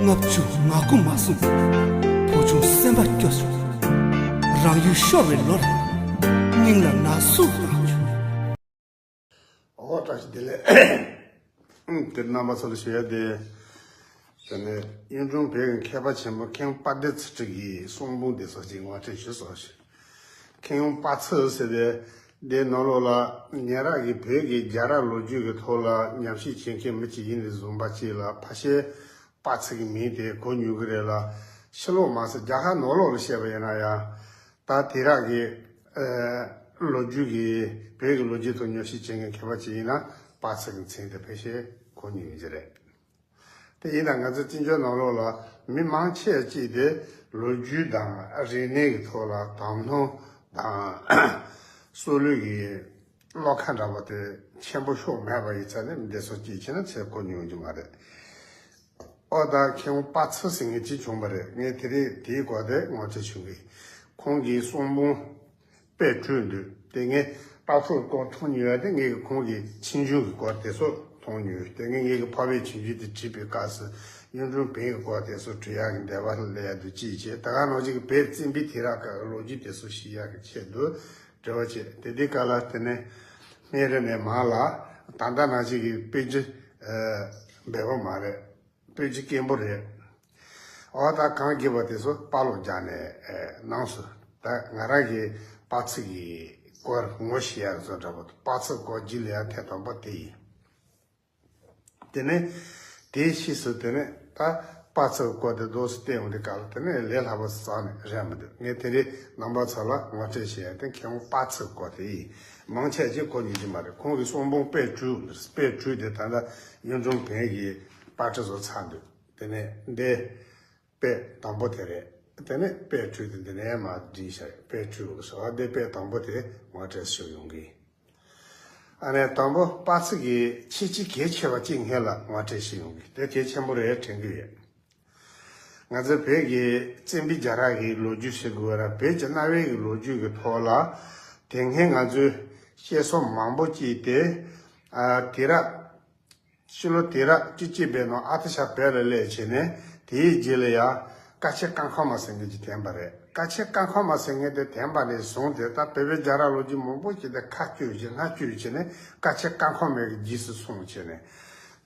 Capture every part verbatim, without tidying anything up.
ལྔ་བཅུ་ང་དགུ་མ་སོང་། བུ་ཆུང་སེམས་པ་སྐྱོ་སོང་། རང་ཡུལ་ཤོར་བའི་ལོར། སྙིང་ལ་ན་ཟུག་བཏང་བྱུང་། ཨོ་བཀྲ་ཤིས་བདེ་ལེགས། དེར་རྣམ་པ་ཚོ་ལ་ཞུ་ཡ་དེ། དེ་ནས་གཡུང་དྲུང་བོན་གྱི་མཁས་པ་ཆེན་པོ་མཁན་པ་ཏི་ཚུལ་ཁྲིམས་ཀྱི་གསུང་འབུམ་དེ་ཚོ་ཅིག་ངོ་སྤྲོད་ཞུ་སོང་ཞིག་མཁན་དཔལ་ཚུལ་ཟེར་ཏེ། དེའི་ནང་ལོགས་ལ་ཉེ་རབས་ཀྱི་བོད་ཀྱི་རྒྱལ་རབས་ལོ་རྒྱུས་ཀྱི་ཐོག་ལ་ཉམས་ཞིབ་བྱེད་མཁན་མི་གཅིག་ཡིན་ནས་བཟུང་པ་གཅིག་ལ་ཕ་ཤེ་དཔལ་ཚུལ་གྱི་མིང་དེ་གོ་མྱོང་གི་རེད་ལ། ཕྱི་ལོགས་མ་ཟད་རྒྱ་གར་ནང་ལོགས་ལ་བཤད་པ་ཡིན་ན་ཡང་། ད་དེ་རག་གི་ཨ་ལོ་རྒྱུས་ཀྱི་བོད་ཀྱི་ལོ་རྒྱུས་ཐོག་ཉམས་ཞིབ་བྱེད་མཁན་མཁས་པ་ཅིག་ཡིན་ན་དཔལ་ཚུལ་གྱི་མཚན་དེ་ཕལ་ཆེར་གོ་མྱོང་ཡོད་ཀྱི་རེད། དེ་ཡིན་ན་ང་ཚོ་བཙན་བྱོལ་ནང་ལོགས་ལ་མི་མང་ཆེ་ཅིག་དེ་ལོ་རྒྱུས་དང་རིག་གནས་ཀྱི་ཐོག་ལ་དོ་སྣང་དང་སྲོལ་ལུགས་ཀྱི་བློ་ཁ་འདྲ་པོ་དེ་ཆེན་པོ་ཤོར་མེད་པ་ཡིན་ཙང་ནི་འདི་ཚོ་སྐྱེས་ཕྱིན་ན་ཚེ་གོ་མྱོང་རྒྱུ་མ་རེད། ཨོ་ད་མཁན་དཔལ་ཚུལ་ཟེར་མཁན་ཅིག་བྱུང་བ་རེད། ངས་དེ་རིང་དེའི་སྐོར་དེ་ངོ་སྤྲོད་ཞུ་གི་ཁོང་གི་གསུང་འབུམ་དཔེ་བྲིས་འདུག་དེ་ངས་དཔལ་ཚུལ་སྐོར་མཐོང་མྱོང་ཡ་དེ་ངས་ཁོང་གི་ཆུང་ཆུང་གི་སྐོར་དེ་ཚོ་མཐོང་མྱོང་། དེ་ངས་ངེད་ཀྱི་ཕ་བའི་ཆུང་ཆུང་དེ་བྲིས་པའི་སྐབས་སུ་གཡུང་དྲུང་བོན་གྱི་སྐོར་དེ་ཚོ་བྲིས་ཡག་གི་འདོད་པ་སླེབས་ཡ་འདུག་ཅིའི་ཕྱིར་ད་ག་ནང་བཞིན་གྱི་བོད་བཙན་པོའི་དུས་རབས་སྐབས་ལོ་རྒྱུས་དེ་ཚོ་ཤེས་ཡག་གི་ཆེད་དུ་འབྲེལ་བ་བྱས། དེ་དུས་སྐབས་ལ་དེ་ནས་སྨན་རི་ནས་མར་ལ་ད་ལྟ་ནང་བཞིན་གྱི་དཔེ་ཆ་འབེལ་པོ་མ་རེད། དཔེ་ཆ་སྐྱེན་པོ་རེད། ཨོ་ད་གངས་རྒྱས་པ་དེ་ཚོ་དཔའ་ལོ་རྒྱག་ནས་ནང་སུ་ད་ང་རང་གི་དཔལ་ཚུལ་གྱི་སྐོར་ངོ་ཤེས་ཡག་བཟོ་འདྲ་པོ་དཔལ་ཚུལ་སྐོར་རྒྱུད་ལ་ཡང་ཐད་དོན་པོ་དེ་ཡིན། དེ་ནས་དེའི་ཕྱིས་སུ་དེ་ནས་ད་དཔལ་ཚུལ་སྐོར་དེ་རྡོ་སུ་བལྟས་ཡོང་དུས་སྐབས་ལ་དེ་ནས་ལས་སླ་པོ་ཟག་ནས་རེད་མི་འདུག་ངས་དེ་རིང་རྣམ་པ་ཚོ་ལ་ངོ་སྤྲོད་བྱེད་ཡག་དེ་མཁན་དཔལ་ཚུལ་སྐོར་དེ་ཡིན། མང་ཆེ་ཅིག་གོ་མྱོང་གི་མ་རེད། ཁོང་གི་གསུང་འབུམ་དཔེ་བྲིས་དཔེ་བྲིས་དེ་ད་ལྟ་གཡུང་དྲུང་བོན་གྱི་པར་སྐྲུན་བཟོ་ཚར་འདུག་དེ་ནས་འདི་དཔེ་དང་པོ་དེ་རེད། དེ་ནས་དཔེ་བྲིས་དེ་འདི་ནས་མར་བྲིས་བཞག་དཔེ་བྲིས་ཟེར་བ་འདི་དཔེ་དང་པོ་དེ་ངོ་སྤྲོད་ཞུ་ཡོང་གི་ཨ་ནས་དང་པོ་དཔལ་ཚུལ་གྱི་ཁྱད་ཆོས་གལ་ཆེ་བ་གཅིག་སྔོན་ལ་ངོ་སྤྲོད་ཞུ་ཡོང་གི་དེ་གལ་ཆེན་པོ་རེད་དྲན་གི་ཡོད། ང་ཚོ་བོད་ཀྱི་བཙན་པོའི་རྒྱལ་རབས་ཀྱི་ལོ་རྒྱུས་ཞུ་དགོས་ར་བོད་ཀྱི་གནའ་བོའི་གི་ལོ་རྒྱུས་ཀྱི་ཐོག་ལ་དེ་སྔའི་ང་ཚོའི་བཤད་སྲོལ་མང་པོ་ཅིག་དེ་ཨ་དུས་རབས་ཕྱི་ལོ་དུས་རབས་བཅུ་གཅིག་པའི་ནང་ཨ་ཏི་ཤ་བོད་ལ་སླེབས་བྱས་ནས་དེའི་རྗེས་ལ་ཡང་ཀ་ཆེན་སྐར་ཁང་མ་ཟེར་མཁན་ཅིག་ཐོན་པ་རེད། ཀ་ཆེན་སྐར་ཁང་མ་ཟེར་མཁན་དེ་ཐོན་པ་ནས་བཟུང་སྟེ་ད་བོད་པའི་རྒྱལ་རབས་ལོ་རྒྱུས་མང་པོ་ཞིག་དེ་ཁ་བསྒྱུར་བྱས་སྔ་བསྒྱུར་བྱས་ནས་ཀ་ཆེན་སྐར་ཁང་མའི་རྗེས་སུ་སོང་བྱས་ནས་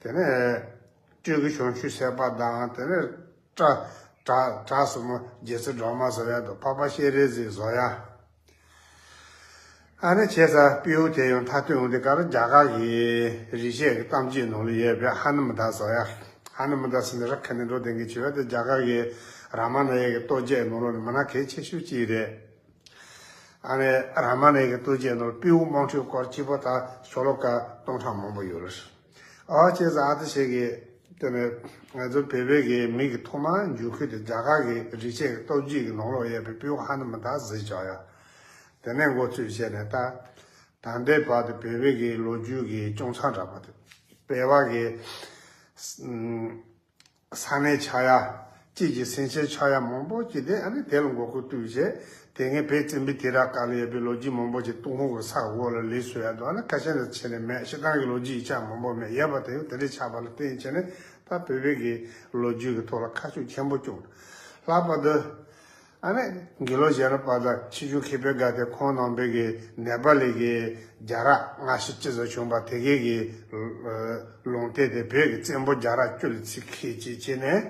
དེ་ནས་སྤྲུལ་སྐུ་བྱང་ཆུབ་སེམས་དཔའ་དང་དེ་ནས་བྲག་བྲག་བྲག་སྲུ་མོ་རྗེ་བཙུན་སྒྲོལ་མ་བཟོ་ཡ་དང་འཕགས་པ་སྤྱན་རས་གཟིགས་བཟོ་ཡ། ཨ་ནི་བྱས་ཙང་སྤྲེའུ་དེ་ཡང་མཐའ་དོན་འོང་དུས་སྐབས་རྒྱ་གར་གྱི་རིག་བྱེད་ཀྱི་གཏམ་རྒྱུད་ནང་ལ་ཡོད་པའི་ཧ་ནུ་མ་ཏ་བཟོ་ཡ། ཧ་ནུ་མ་ཏ་ཟེར་ནས་ར་ཁ་ནས་འགྲོ་བསྡད་མཁན་ཅིག་ཡོད་དེ་རྒྱ་གར་གྱི་རཱ་མ་ན་ཡ་གི་རྟོགས་བརྗོད་ནང་ལོགས་ནས་མི་སྣ་གལ་ཆེ་ཤོས་གཅིག་རེད། ཨ་ནི་རཱ་མ་ན་ཡ་གི་རྟོགས་བརྗོད་ནང་ལ་སྤྲེའུ་དམངས་ཁྲོད་སྐོར་གཅིག་པོ་ད་ཤོ་ལོ་ཀ་སྟོང་ཕྲག་མང་པོ་ཡོད་རེད། ཨོ་བྱས་ཙང་ཨ་ཏི་ཤ་གི་དེ་ནས་ང་ཚོ་བོད་པའི་གི་མི་གི་ཐོག་མར་འཇུག་ཁུལ་དེ་རྒྱ་གར་གི་རིག་བྱེད་ཀྱི་སྟོབས་རྒྱས་ཀྱི་ནང་ལོགས་ཡོད་པའི་སྤྲེའུ་ཧ་ནུ་མ་ཏ་ཟེར་བྱ་ཡ། དེ་ནས་འགོ་ཚུགས་བྱས་ནས་ད་ད་ལྟའི་བར་དུ་བོད་པའི་གི་ལོ་རྒྱུས་ཀྱི་ཅུང་ཚང་འདྲ་པོ་དེ་སྤེལ་བ་གི་ས་གནས་ཆགས་ཡ། སྐྱིད་ཀྱི་སེམས་ཅན་ཆགས་ཡ་མང་པོ་ཅིག་དེ་ཨ་ནི་དེ་ལ་འགོག་རྒོལ་བཏུས་བྱས། དེ་སྔའི་བོད་བཙན་པོའི་དུས་རབས་སྐབས་ལ་ཡོད་པའི་ལོ་རྒྱུས་མང་པོ་ཅིག་ཏུན་ཧོང་གི་ས་འོག་ལ་ལུས་སོང་ཡ་འདུག་ཨ་ནི་ཁ་ཤས་ནི་ཕྱི་ནས་མེད་སྤྱིར་བཏང་གི་ལོ་རྒྱུས་ཡིག་ཆ་མང་པོ་མེད་ཡོད་པ་དེ་དེ་འདྲའི་ཆགས་པ་ལ་བརྟེན་བྱས་ནས་ད་བོད་པའི་གི་ལོ་རྒྱུས་ཀྱི་ཐོག་ལ་ཁ་ཕྱོགས་ཆེན་པོ་བསྐྱུངས། ལྷག་པར་དུ་ཨ་ནི་དགེ་ལུགས་གཞོན་ནུ་པ་དང་ཆོས་བརྒྱུད་མཁས་པའི་དགའ་དེ་ཁོང་རྣམ་པའི་གི་ནེ་པ་ལི་གི་རྒྱལ་རབས་སྔ་ཕྱི་ཅི་ཙམ་བྱུང་བ་དེ་གའི་གི་ལུང་བསྟན་དེ་བོད་ཀྱི་བཙན་པོ་རྒྱལ་རབས་བཅུ་ལ་ཚིག་ཁེལ་ཅིག་བྱས་ནས།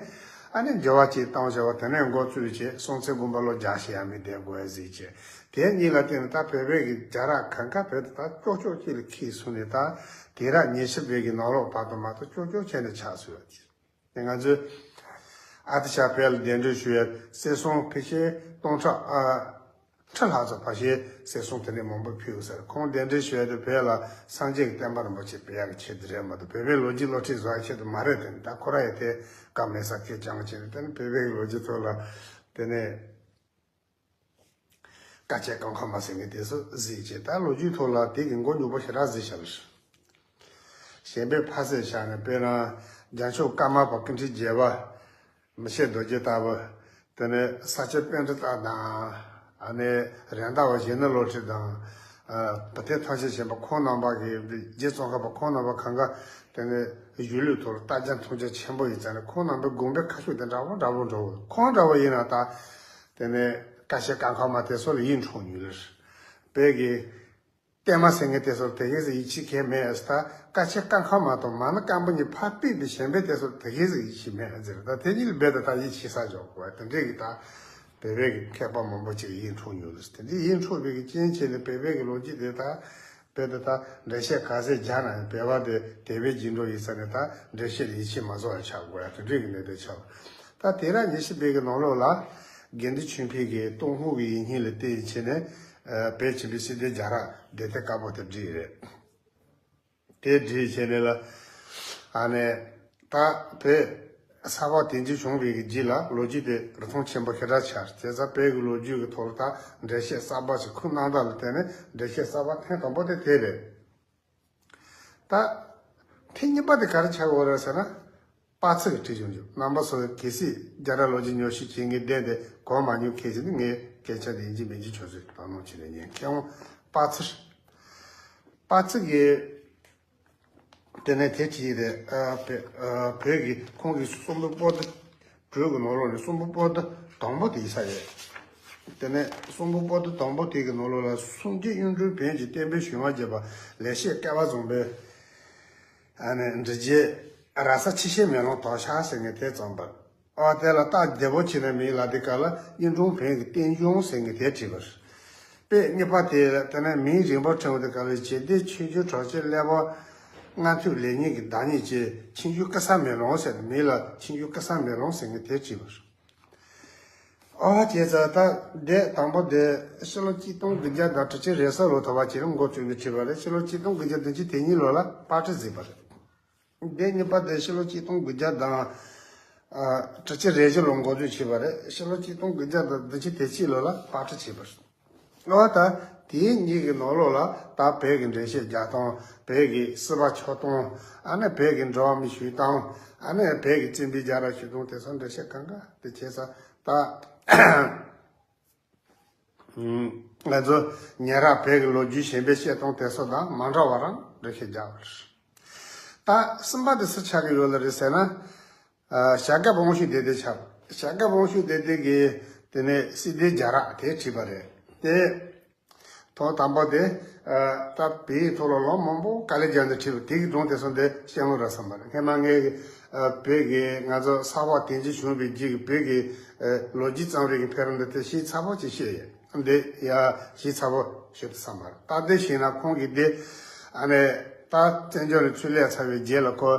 ཨ་ནི་འགྱུར་བ་ཅིག་བཏང་བྱ་བ་དེ་ནས་འགོ་བཙུགས་བྱས་སྲོང་བཙན་དགོན་པ་ལོ་བརྒྱ་ཞིག་ཡང་མི་བསྡད་དགོས་ཟིག་བྱས། དེ་གཉིས་ལ་བརྟེན་ནས་ད་བོད་པའི་གི་རྒྱལ་རབས་གང་ག་བོད་དུ་ད་ཅོག་ཅོག་གཅིག་ལ་ཁེལ་སོང་ནས་ད་དུས་རབས་ཉི་ཤུ་པའི་གི་ནང་ལོགས་བར་དུ་མ་གཏོགས་ཅོག་ཅོག་བྱས་ནས་ཆགས་སོང་ཡོད་ཀྱི། དེ་ང་ཚོས་ཨ་ཏི་ཤ་བོད་ལ་གདན་འདྲེན་ཞུ་ཡ་སྲིད་སྲུང་ཕལ་ཆེར་སྟོང་ཕྲག་ཨ་ཁྲི་ལྷག་ཙམ་ཕལ་ཆེར་སྲིད་སྲུང་དེ་འདྲའི་མང་པོ་ཕུལ་ཡོད་ཟེར། ཁོང་གདན་འདྲེན་ཞུ་ཡ་དེ་བོད་ལ་སངས་རྒྱས་ཀྱི་བསྟན་པ་རིན་པོ་ཆེ་སྤེལ་ཡག་གི་ཆེད་དུ་རེད་མ་གཏོགས་བོད་པའི་ལོ་རྒྱུས་སློབ་ཁྲིད་བཟོ་ཡ་ཆེད་དུ་མ་རེད། དེ་ད་ཁོ་ར་ཡ་དེ་བཀའ་མེད་ས་ཁེར་རྐྱང་བྱས་ནས་དེ་ནི་བོད་པའི་ལོ་རྒྱུས་ཐོག་ལ་དེ་ནས་དཀའ་སྤྱད་སྐམ་ཁ་མ་ཟིན་གྱི་དེ་ཚོ་གཟིགས་བྱས། ད་ལོ་རྒྱུས་ཐོག་ལ་དེ་གི་མགོ་མཇུག་པོ་ཞེ་དྲག་གཟིགས་བྱ་ལ། གཞན་པའི་ཕ་སྲས་བཞག་ནས་དཔེར་ན་རྒྱལ་མཆོག་ཀརྨ་པ་ཀུན་ཁྲིག་བརྒྱད་པ། མི་ཕྱེད་རྡོ་རྗེ་ལྟ་བུ། དེ་ནས་ས་སྐྱ་པཎྜི་ཏ་དང་། ཨ་ནི་རེད་མདའ་བ་གཞོན་ནུ་བློ་གྲོས་དང་། བུ་སྟོན་ཐམས་ཅད་མཁྱེན་པ་ཁོང་རྣམ་པ་གི་རྗེ་ཙོང་ཁ་པ་ཁོང་རྣམ་པ་གང་ག་དེ་ནས་གཞུང་ལུགས་ཐོག་ལ་ལྟ་རྒྱ་མཐོང་རྒྱ་ཆེན་པོ་ཡིན་ཙང་ནས་ཁོང་རྣམ་པའི་དགོངས་པའི་ཁ་ཕྱོགས་དེ་འདྲ་བོ་འདྲ་བོ་འགྲོ། ཁོང་འདྲ་བོ་ཡིན་ན་ད་དེ་ནས་ཀ་ཆེན་ཀ་ཁ་མ་དེ་ཚོ་ལ་ཡིད་འཕྲོག་ཉུལ་ལེ། བོད་ཀྱི་བརྟན་མ་ཟེར་མཁན་དེ་ཚོར་དེ་གས་སུ་ཡིད་ཆེས་གང་མེད་ཨ་སི་ད་ཀ་ཆེན་ཀ་ཁ་མ་དང་མ་ན་སྐམ་པོ་གཉིས་ཕར་ཕུད་པའི་གཞན་པའི་དེ་ཚོར་དེ་གས་སུ་ཡིད་ཆེས་མེད་ཨ་ཟེར། ད་དེ་གཉིས་ལ་རྦད་དེ་ད་ཡིད་ཆེས་ས་འཇོག་དགོས་པ་དེ་འདྲས་ཀྱི་ད་བོད་པའི་གི་མཁས་པ་མང་པོ་ཅིག་ཡིད་འཕྲོག་ཉུལ་ལེ། དེ་འདྲས་ཡིད་འཕྲོག་པའི་གི་རྐྱེན་བྱས་ནས་བོད་པའི་གི་ལོ་རྒྱུས་དེ་ད་རྦད་དེ་ད་འགྲེལ་བཤད་ག་ཚད་རྒྱག་ན་ཡང་བོད་པ་དེ་དེ་བས་རྒྱུན་འགྲོ་ཡིན་ས་ནས་ད་འགྲེལ་བཤད་ལ་ཡིད་ཆེས་མ་བཟོ་བ་ཆགས་དགོས་ཡ་དེ་འདྲས་ཀྱི་གནད་དོན་ཆགས། ད་དེ་ར་ཉི་ཤུ་པའི་གི་ནང་ལོགས་ལ་དགེ་འདུན་ཆོས་འཕེལ་གྱིས་ཏུན་ཧོང་གི་ཡིག་རྙིང་ལ་བརྟེན་བྱས་ནས་ཨ་བོད་ཆེན་པོའི་སྲིད་དོན་རྒྱལ་རབས་དེབ་ཐེར་དཀར་པོ་དེ་བྲིས་རེད། དེ་བྲིས་བྱས་ནས་ལ་ཨ་ནས་ད་བོད་ས་ཕག་དིང་རྗེ་བྱུང་བའི་གི་རྗེས་ལ་ལོ་རྒྱུས་དེ་རིན་ཐང་ཆེན་པོ་ཞེ་དྲག་ཆགས། བྱས་ཙང་བོད་ཀྱི་ལོ་རྒྱུས་ཀྱི་ཐོག་ལ་ད་འགྲེལ་བཤད་གསར་པ་ཞིག་ཁུངས་རྣམ་དག་ལ་བརྟེན་ནས་འགྲེལ་བཤད་གསར་པ་ཐེངས་དང་པོ་དེ་དེ་རེད། ད་ཐེངས་གཉིས་པ་དེ་ག་རེ་ཆགས་ཡོད་རེད་ཟེར་ན། དཔལ་ཚིག་གིས་བྲིས་བྱུང་རྒྱུ་རྣམ་པ་ཚོ་གལ་སྲིད་རྒྱལ་རབས་ལོ་རྒྱུས་ཉམས་ཞིབ་བྱེད་མཁན་བསྡད་དེ་གོ་མ་མྱོང་མཁན་ཞིག་ནི་ངས་སྐད་ཆ་དེ་ཡིན་གཅིག་མིན་གཅིག་ཁྱོད་ཚོས་དོ་སྣང་བྱས་ནས་ཉན། མཁས་དབང་དཔལ་ཚིག་དཔལ་ཚིག་གིས་དེ་ནས་དེ་བྲིས་རེད། ཨ་བོད་ཨ་བོད་ཀྱི་ཁོང་གི་གསུང་འབུམ་པོ་ཏི་བོད་ཀྱི་ནང་ལོགས་ནས་གསུང་འབུམ་པོ་ཏི་དང་པོ་དེ་ཡིན་ས་རེད། དེ་ནས་གསུང་འབུམ་པོ་ཏི་དང་པོ་དེ་གི་ནང་ལོགས་ལ་སུམ་བརྒྱ་གཡུང་དྲུང་བོན་གྱི་བསྟན་པའི་གཞུང་བ་རྒྱས་པ་ལེགས་བཤད་བསྐལ་པ་བཟང་པོའི་ཨ་ནི་འབྲི་རྒྱས་ར་ས་ཕྱི་བཤད་མེ་ལོང་དོག་ཤ་ཟེར་མཁན་དེ་བརྩམས་པ། ཨ་དེ་ལ་རྟགས་བདེ་པོ་བྱས་ན་མིང་ལ་དེ་ག་ལ་གཡུང་དྲུང་བོན་གྱི་བསྟན་འབྱུང་ཟེར་མཁན་དེ་བྲིས་པ་རེད། དཔེ་གཉིས་པ་དེ་ལ་དེ་ནས་མིང་རིང་པོ་བྲིས་པ་དེ་ག་ལ་རྗེ་བདུད་ཆོས་འབྱུང་གྲགས་ཆེན་ཀླད་པ་ལྔ་མཐུད་ལེགས་སྙིང་གི་བདག་ཉིད་ཀྱི་ཆོས་འབྱུང་ཀི་ས་མེ་ལོང་ཟེར་མིང་ལ་ཆོས་འབྱུང་ཀི་ས་མེ་ལོང་ཟེར་མཁན་དེ་བྲིས་པ་རེད། ཨོ་བྱས་ཙང་ད་དེ་དང་པོ་དེ་ཕྱི་ལོ་གཅིག་སྟོང་དགུ་བརྒྱ་དང་དྲུག་ཅུ་རེ་གསུམ་ལོ་ཐོབ་པ་ཅིག་ལ་འགོ་བཙུགས་ནས་བྲིས་པ་རེད། ཕྱི་ལོ་གཅིག་སྟོང་དགུ་བརྒྱ་བདུན་ཅུ་དོན་གཉིས་ལོ་ལ་དཔར་སྐྲུན་བྱས་པ་རེད། དེ་གཉིས་པ་དེ་ཕྱི་ལོ་གཅིག་སྟོང་དགུ་བརྒྱ་དང་ཨ་དྲུག་ཅུ་རེ་བཞི་ལོ་འགོ་འཛུགས་བྱས་པ་རེད། ཕྱི་ལོ་གཅིག་སྟོང་དགུ་བརྒྱ་དང་བདུན་ཅུ་དོན་གཅིག་ལོ་ལ་དཔར་སྐྲུན་བྱས་པ་རེད། ཨོ་ད་དེའི་གཉིས་ཀྱི་ནང་ལོགས་ལ་ད་བོད་ཀྱི་འགྲེལ་བཤད་རྒྱག་སྟངས། བོད་ཀྱི་སྲིད་པ་ཕྱོགས་སྟངས། ཨ་ནི་བོད་ཀྱི་འགྲོ་བ་མི་ཞུ་སྟངས། ཨ་ནི་བོད་ཀྱི་བཙན་པོའི་རྒྱལ་རབས་ཞུ་སྟངས་དེ་ཚོ་འགྲེལ་བཤད་གང་ག་དེ་བྱས་ཙང་ད། ང་ཚོ་ཉེ་རབས་བོད་ཀྱི་ལོ་རྒྱུས་གཞན་པའི་བཤད་སྟངས་དེ་ཚོ་དང་མ་འདྲ་བ་རང་འགྲེལ་བཤད་རྒྱག་པ་རེད། ད་གསུམ་པ་དེ་སུ་ཆགས་ཀྱི་ཡོད་ལ་རེད་ཟེར་ན། ཨ་བྱ་དགའ་དབང་ཕྱུག་སྡེ་བདུན་ཆགས། བྱ་དགའ་དབང་ཕྱུག་སྡེ་བདུན་གྱིས་དེ་ནས་སྲིད་དོན་རྒྱལ་རབས་དེ་བྲིས་པ་རེད་དེ། ཐོག་དང་པོ་དེ་ཨ་ད་བོད་ཡིག་ཐོག་ལ་ལུང་མང་པོ་དཀའ་ལས་བརྒྱབ་ནས་བྲིས་པ་དེ་གི་སྒྲུང་དེ་ཚོ་འདི་བཤད་ལུང་རག་ས་མ་རེད། སྔན་མ་ངས་ཨ་བོད་ཀྱི་ང་ཚོ་ས་ཕག་དིང་རྗེ་བྱུང་བའི་རྗེས་ཀྱི་བོད་ཀྱི་ཨ་ལོ་རྒྱུས་བརྩམས་རིགས་ཀྱི་འཕེལ་རིམ་འདི་དེ་ཞིབ་ཚགས་པོ་ཅིག་བཤད་ཡོད། འདི་ཡ་ཞིབ་ཚགས་པོ་ཞུ་ཐུབ་ས་མ་རེད། ད་འདི་བཤད་ན་ཁོང་གིས་འདི་ཨ་ནི་ད་བཙན་བྱོལ་ནས་ཚུར་སླེབས་ཚར་བའི་རྗེས་ལ་ཁོ་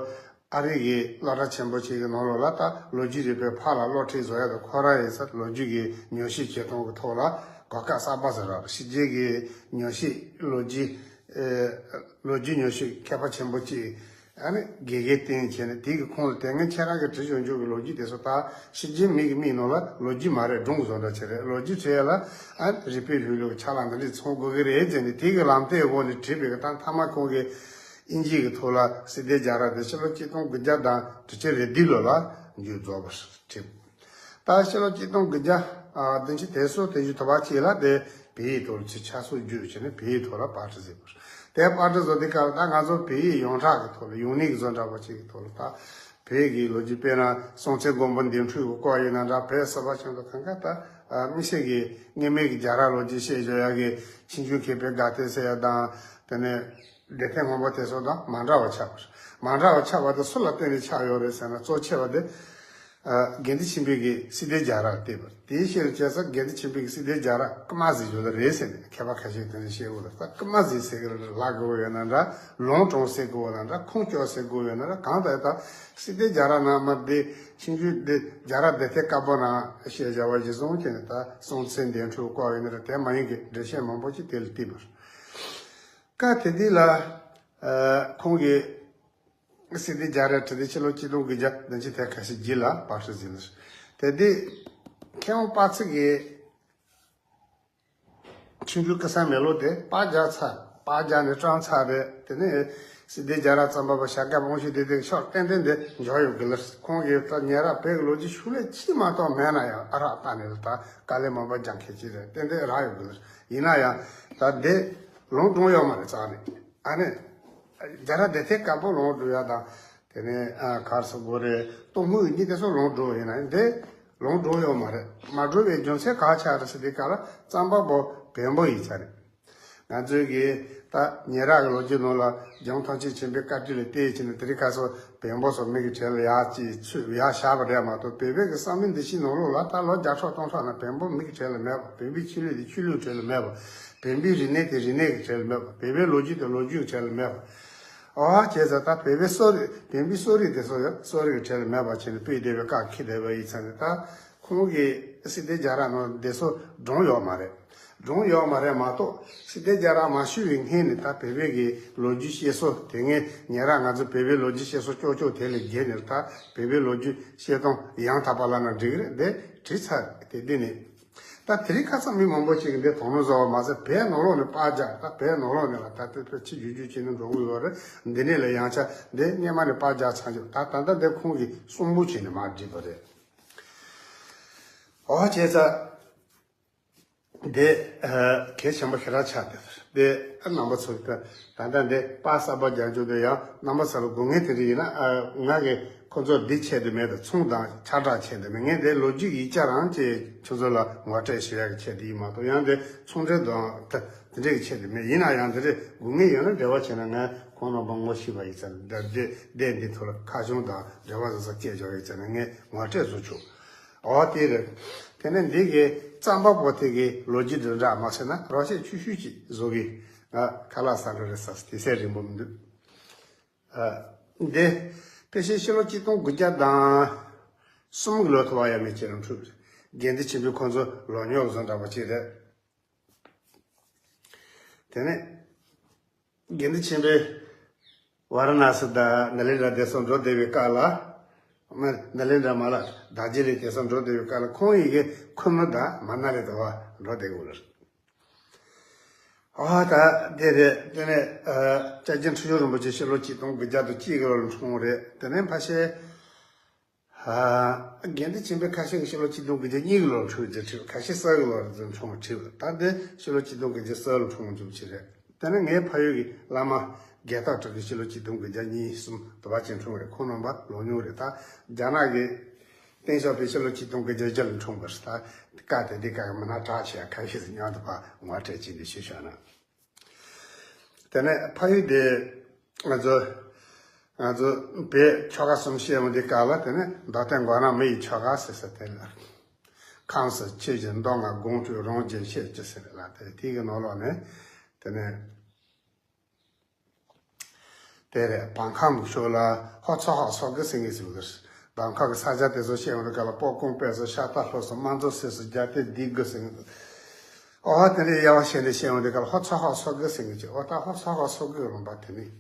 ཨ་རི་གི་སློབ་གྲྭ་ཆེན་པོ་ཞིག་གི་ནང་ལོགས་ལ་ད་ལོ་རྒྱུས་རིག་པའི་ཕར་ལ་སློབ་ཁྲིད་བཟོ་ཡ་དང་། ཁོ་རང་ཡིན་ས་ལོ་རྒྱུས་ཀྱི་ཉམས་ཞིབ་བྱེད་སྟངས་ཀྱི་ཐོག་ལ་གོ་སྐབས་གསར་པ་ཟེར་ར་ཕྱི་རྒྱལ་གྱི་ཉམས་ཞིབ་ལོ་རྒྱུས་ཨེ་ལོ་རྒྱུས་ཉམས་ཞིབ་མཁས་པ་ཆེན་པོ་གཅིག་ཨ་ནི་དགེ་རྒན་བསྟེན་བྱས་ནས་དེ་གི་ཁོང་ལ་དེ་སྔ་ཁྱེད་རང་གི་བྲིས་བྱུང་རྒྱུ་གི་ལོ་རྒྱུས་དེ་ཚོ་ད་ཕྱི་རྒྱལ་མི་གི་མིག་ནང་ལ་ལོ་རྒྱུས་མ་རེད། སྒྲུང་བཟོ་འདྲ་བྱས་རེད། ལོ་རྒྱུས་བྲིས་ཡ་ལ་ཨ་ནི་རིག་པའི་རིག་ལུགས་ཀྱི་ཕྱག་ལེན་འདི་འདྲས་ཚང་དགོས་ཀྱི་རེད་ཟེར་ནས་དེ་གི་ལམ་སྟོན་འོག་ནས་བྲིས་པའི་གི་ད་མཐའ་མ་ཁོང་གིས་དབྱིན་ཇི་གི་ཐོག་ལ་སྲིད་དོན་རྒྱལ་རབས་དེ་ཕྱི་ལོ་གཅིག་སྟོང་དགུ་བརྒྱ་དང་དྲུག་ཅུ་རེ་བདུན་ལོ་ལ་མཇུག་རྫོགས་པ་རེད། ད་ཕྱི་ལོ་གཅིག་སྟོང་དགུ་བརྒྱ་ཨ་བདུན་ཅུ་དོན་གསུམ་དོན་བཞི་ཐོབ་པ་ཅིག་ལ་དེ་བོད་ཡིག་ཐོག་ལ་ཆེད་ཆ་སོགས་བསྒྱུར་བྱས་ནས་བོད་ཡིག་ཐོག་ལ་པར་སྐྲུན་བཟོས་པ་རེད། དེ་པར་སྐྲུན་བཟོ་དུས་སྐབས་ལ་ད་ང་ཚོ་བོད་ཡིག་ཡོངས་གྲགས་ཀྱི་ཐོག་ལ་ཡོང་ནི་གི་བཟོ་འདྲ་པོ་ཅིག་གི་ཐོག་ལ་ད་བོད་ཀྱི་ལོ་རྒྱུས་དཔེར་ན་སྲོང་བཙན་སྒམ་པོ་འདན་འཕྲུལ་གྱི་སྐོར་ཡིན་ན་འདྲ། བོད་སྲིད་པ་ཆེན་པོ་གང་ག་ད་ཨ་མི་སེར་གྱི་སྔོན་མའི་གི་རྒྱལ་རབས་ལོ་རྒྱུས་བཤད་བཞག་ཡ་གི་ཆོས་འབྱུང་མཁས་པའི་དགའ་སྟོན་ཟེར་ཡ་དང་། དེ་ནས་སྡེ་ཚན་སྔོན་པོ་དེ་ཚོ་དང་མ་འདྲ་བ་ཆགས་པ་རེད། མ་འདྲ་བ་ཆགས་པ་དེ་སུ་ལ་བརྟེན་ནས་ཆགས་ཡོད་རེད་ཟེར་ན། གཙོ་ཆེ་བ་དེ་ཨ་དགེ་འདུན་ཆོས་འཕེལ་གྱིས་སྲིད་དོན་རྒྱལ་རབས་བཏོད་པ་རེད། དེའི་ཤུལ་བྱས་ཙང་དགེ་འདུན་ཆོས་འཕེལ་གྱིས་སྲིད་དོན་རྒྱལ་རབས་རྐུ་མ་ཟེར་རྒྱུ་ལ་རེད་ཟེར་ནས་མཁས་པ་ཁ་ཤས་དེ་འདྲ་བཤད་ཡོད་རེད། ད་རྐུ་མ་ཟེར་ཟེར་གི་ལབ་དགོས་ཡོད་ན་འདྲ། ལུང་དྲངས་ཟེར་དགོས་ཡོད་ན་འདྲ། ཁུངས་སྐྱོར་ཟེར་དགོས་ཡོད་ན་འདྲ། གང་ལྟར་ད་སྲིད་དོན་རྒྱལ་རབས་ནང་མ་བསྡད། ཆོས་འབྱུང་དེ་རྒྱལ་རབས་སྡེ་ཚན་དཀར་པོ་ནང་བཤད་བཞག་པ་གཞིར་བཟུང་བྱས་ནས་ད་སྲོང་བཙན་འདན་འཕྲུལ་སྐོར་ཡིན་ན་འདྲ། དེ་མ་ཡིན་གྱི་འགྲེལ་བཤད་མང་པོ་ཅིག་དེ་ལ་བཏུས་པ་རེད། སྐབས་དེ་དུས་ལ་ཨ་ཁོང་གིས་སྲིད་དོན་རྒྱལ་རབས་བྲིས་ཏེ་ཕྱི་ལོ་གཅིག་སྟོང་དགུ་བརྒྱ་བདུན་ཅུ་དོན་གྱ་གཅིག་ལ་པར་སྐྲུན་ཟིན་ནས། དེ་དུས་མཁས་དབང་དཔལ་ཚིག་གིས་ཆོས་འབྱུང་ཀི་ས་མེ་ལོང་དེ་པར་རྒྱག་ཚར། པར་རྒྱག་ནས་བཀྲམ་ཚར་རེད། དེ་ནས་སྲིད་དོན་རྒྱལ་རབས་རྩོམ་པ་པོ་བྱ་དགའ་དབང་ཕྱུག་སྡེ་བདུན་ཤོག་ཏན་ཏན་དེ་འབྱོར་ཡོང་གི་ལ། ཁོང་གིས་ད་ཉེ་རབས་བོད་ཀྱི་ལོ་རྒྱུས་ཤུགས་ལས་ཅི་མ་གཏོགས་མེད་ན་ཡང་ཨ་རག་བཏང་ནས་ད་དཀའ་ལས་མང་པོ་རྒྱག་མཁན་ཅིག་རེད། ཏན་ཏན་རག་ཡོང་གི་ལ། ཡིན་ན་ཡང་ད་དེ་ ལུང་སྒྲུང་ཡོད་མ་རེད་རྩ་ནས། ཨ་ནི་རྒྱ་ར་དེ་ཐད་དཀར་པོ་ལུང་སྒྲུང་ཡ་དང་། དེ་ནས་ཨ་གར་སོགས་པོ་རེད། གཏོང་ཧུའི་གཉིས་དེ་ཚོ་ལུང་སྒྲུང་ཡིན་ན་འདི་ལུང་སྒྲུང་ཡོད་མ་རེད། མ་སྒྲུང་བའི་རྒྱུ་མཚན་ག་ཆགས་རེད་ཟེར་དུས་སྐབས་ལ་རྩམ་པ་པོ་བོན་པོ་ཡིན་ས་རེད། ང་ཚོའི་གི་ད་ཉེ་རག་གི་ལོ་རྒྱུས་ནང་ལ་རྒྱལ་བ་ཐམས་ཅད་མཁྱེན་པའི་བཀའ་དྲིན་ལ་བརྟེན་བྱས་ནས་དེ་རིང་ཁ་སང་བོན་པོ་སོགས་མི་གི་གྲས་ལ་ཡར་ཅིག་ཚུད་ཡར་བཞག་པ་རེད་མ་གཏོགས། བོད་པའི་གི་བསམ་བློ་འདི་ཕྱི་ནང་ལོགས་ལ་ད་ལོ་བརྒྱ་ཕྲག་སྟོང་ཕྲག་ནང་བོན་པོ་མི་གི་གྲས་ལ་མེད་པ། བོན་པོའི་ཆོས་ལུགས་དེ་ཆོས་ལུགས་གྲས་ལ་མེད་པ། བོན་པོའི་རིག་གནས་དེ་རིག་གནས་ཀྱི་གྲས་ལ་མེད་པ། བོད་པའི་ལོ་རྒྱུས་དེ་ལོ་རྒྱུས་ཀྱི་གྲས་ལ་མེད་པ། ཨོ་བྱས་ཙང་ད་བོད་པའི་གསོ་རིག་བོན་པོའི་གསོ་རིག་དེ་ཚོ་ཡང་གསོ་རིག་གི་གྲས་ལ་མེད་པ་བྱས་ནས་སྤེལ་བསྡད་པའི་བཀའ་འཁྱེར་བསྡད་པ་ཡིན་ཙང་ནས། ད་ཁོང་གི་སྲིད་དེ་རྒྱ་ར་ནང་བསྡད་སོ་སྒྲུང་ཡོད་མ་རེད། སྒྲུང་ཡོད་མ་རེད་མ་གཏོགས། སྲིད་དེ་རྒྱ་ར་མ་ཞུ་བའི་སྔོན་ནས་ད་བོད་པའི་གི་ལོ་རྒྱུས་བཤད་སྲོལ་དེ་སྔའི་ཉེ་ར་ང་ཚོ་བོད་པའི་ལོ་རྒྱུས་བཤད་སྲོལ་ཅོག་ཅོག་དེ་ལས་བརྒལ་ནས། ད་བོད་པའི་ལོ་རྒྱུས་བཤད་སྟངས་ཡང་དག་པ་ལབ་ན་འགྲིག་གི་རེད། འདི་བྲིས་ཚར་དེ་འདི་ནས། ད་དེ་རིང་ཁ་སང་མི་མང་པོ་ཞིག་གིས་འདི་དོ་སྣང་བཟོ་བ་མ་ཟད། བོད་ནང་ལོགས་ནས་པར་རྒྱག་ད་བོད་ནང་ལོགས་ནས་ལ་ད་ལྟ་ཕྱི་རྒྱུད་རྒྱུད་བྱས་ནས་འགྲོ་གི་ཡོད་རེད། འདི་ནས་ལ་ཡང་ཆ་འདི་སྔོན་མ་ནས་པར་རྒྱག་ཚར་ཡོད། ད་ད་ལྟ་འདི་ཁོང་གིས་གསུང་འབུལ་བྱས་ནས་མར་བྲིས་པ་རེད། ཨོ་བྱས་ཙང་འདི་གལ་ཆེན་པོ་ཞེ་དྲག་ཆགས་ཏེ། འདི་རྣམ་པ་ཚོ་ད་ད་ལྟ་འདི་པར་གསར་པ་རྒྱག་རྒྱུ་དེ་ཡང་རྣམ་པ་ཚོ་ལ་དགོས་ངེས་དེ་འདྲ་ཡིན་ན། ང་གིས་ཁོ་ཚོར་འདི་ཆེད་དུ་མེད་དུ་ཚོང་དང་ཁྱབ་བསྒྲགས་ཆེད་དུ་མེད། ངས་འདི་ལོ་རྒྱུས་ཡིག་ཆ་རང་ཅེས་ཁྱོད་ཚོ་ལ་ངོ་སྤྲོད་ཞུ་ཡག་གི་ཆེད་དུ་ཡིན་མ་གཏོགས། ཡང་འདི་ཚོང་འབྲེལ་དང་ད་དེ་འདྲ་གི་ཆེད་དུ་མེད། ཡིན་ན་ཡང་འདི་རེད། དགོས་ངེས་ཡོད་ན་འབྲེལ་བ་བྱས་ན། ང་ཁོང་རྣམ་པ་ངོ་ཤེས་པ་ཡིན་ཙང་། འདི་འདི་འདི་འདི་ཐོག་ལ་ཁ་བྱང་དང་འབྲེལ་བ་བཟོ་ས་སྐད་འཇོག་ཡིན་ཙང་ནས་ངས་ངོ་སྤྲོད་བཟོ་ཆོག་ཨོ་དེ་རེད། དེ་ནས་འདི་གི་རྩམ་པ་པོ་དེ་གི་ལོ་རྒྱུས་འདི་འདྲ་མ་ཟེར་ན། རོགས་བཤད་ཆུ་ཤུ་ཅིག་བཟོ་གི། ང་ཁ་ལག་ཟ་འགྲོ་རེད་ཟེར། དེ་ཚད་རིང་པོ་མི་འདུག་ཨ། འདི་ཕལ་ཆེར་ཕྱི་ལོ་གཅིག་སྟོང་དགུ་བརྒྱ་དང་གསུམ་གི་ལོ་ཐོ་བ་ཡ་མེད་ཅེས་རང་འཁྲུལ་རེད། དགེ་འདུན་ཆོས་འཕེལ་ཁོང་ཚོ་ལོ་ཉོག་བཟོ་འདྲ་པོ་ཅིག་རེད། དེ་ནས་དགེ་འདུན་ཆོས་འཕེལ་ཝཱ་ར་ཎ་སི་དང་ནཱ་ལེནྡྲ་དེ་ཚོ་འགྲོ་བསྡད་པའི་སྐབས་ལ། མ། ནཱ་ལེནྡྲ་མ་ལ་དར་རྗེ་གླིང་དེ་ཚོ་འགྲོ་བསྡད་པའི་སྐབས་ལ། ཁོང་ཡི་གེ་ཁུ་ནུ་དང་མ་ན་ལི་དུ་བ་འགྲོ་བསྡད་དགོས་ལ། ཨ། ད་དེ་རེད། དེ་ནས་ཨ། སྐྱབས་རྗེ་འཁྲུལ་ཞིག་རིན་པོ་ཆེ་ཕྱི་ལོ་གཅིག་སྟོང་དགུ་བརྒྱ་དང་གཅིག་གི་ལོར་འཁྲུངས་རེད། དེ་ནས་ཕལ་ཆེར་ཨ། དགེ་འདུན་ཆོས་འཕེལ་ཁ་ཤས་ཀྱིས་ཕྱི་ལོ་གཅིག་སྟོང་དགུ་བརྒྱ་གཉིས་ཀྱི་ལོར་འཁྲུངས་ཀྱི་འཁྲུངས། ཁ་ཤས་གསར་གྱི་ལོར་འཁྲུངས་འཁྲུངས། ད་འདི་ཕྱི་ལོ་གཅིག་སྟོང་དགུ་བརྒྱ་གསར་ལོར་འཁྲུངས་རྒྱུ་ཅིག་རེད། དེ་ནས་ངའི་ཕ་ཡུལ་གྱི་བླ་མ་རྒྱལ་ཐབས་གྲགས་ཀྱིས་ཕྱི་ལོ་གཅིག་སྟོང་དགུ་བརྒྱ་གཉིས་གསུམ་དུ་བ་ཅན་འཁྲུངས་རེད། ཁོང་རྣམ་པ་ལོ་ཉུང་རེད། ད་རྒྱ་ནག་གི་ཏེང་ཞའོ་ཕིང་ཕྱི་ལོ་གཅིག་སྟོང་དགུ་བརྒྱ་བརྒྱད་ལ་འཁྲུངས་པ་རེད། ད་སྐབས་དེ་དུས་ཀྱི་མི་སྣ་གྲགས་ཆེ་ཁ་ཤས་ཤིག་མཉམ་དུ་ཕར་ངོ་སྤྲོད་བྱས་ནས་ཞུས་བཞག་ན། དེ་ནས་ཕ་ཡུལ་དེ་ང་ཚོ་ང་ཚོ་བོད་ཆོལ་ཁ་གསུམ་བཤད་ཡོང་དུས་སྐབས་ལ། དེ་ནས་མདོ་སྟོད་མགོ་ནག་མི་ཡི་ཆོལ་ཁ་ཟེར་ས་དེ་ལ། ཁམས་སུ་ཆོས་ཀྱི་མདོ་སྔགས་སྒོམ་སྤྲོས་རང་རྒྱལ་ཤེས་ཀྱི་ཟེར་ལ། དེ་དེ་གི་ནང་ལོགས་ནས་དེ་ནས། དེ་རེད། བང་ཁམས་ཕྱོགས་ལ་ཧོ་ཚོ་ཧོ་སོ་གི་ཟེར་མཁན་ཞིག་ཡོད། བང་ཁམས་ཀྱི་ས་ཆ་དེ་ཚོ་བཤད་ཡོང་དུས་སྐབས་ལ། སྤོ་སྐོང་དཔལ་བཟང་ཤ་སྟག་ལྷོ་སོ་དམར་མཛོ་སེ་སོ་རྒྱ་སྟེ་སྡེ་དགུ་ཟེར་མཁན། ཨོ་དེ་ནས་ཡ་བ་བཤད་ནས་བཤད་ཡོང་དུས་སྐབས་ལ་ཧོ་ཚོ་ཧོ་སོ་གི་ཟེར་མཁན་ཅིག་ཨོ་ད་ཧོ་ཚོ་ཧོ་སོ་གི་ལུང་པ་དེ་ནས་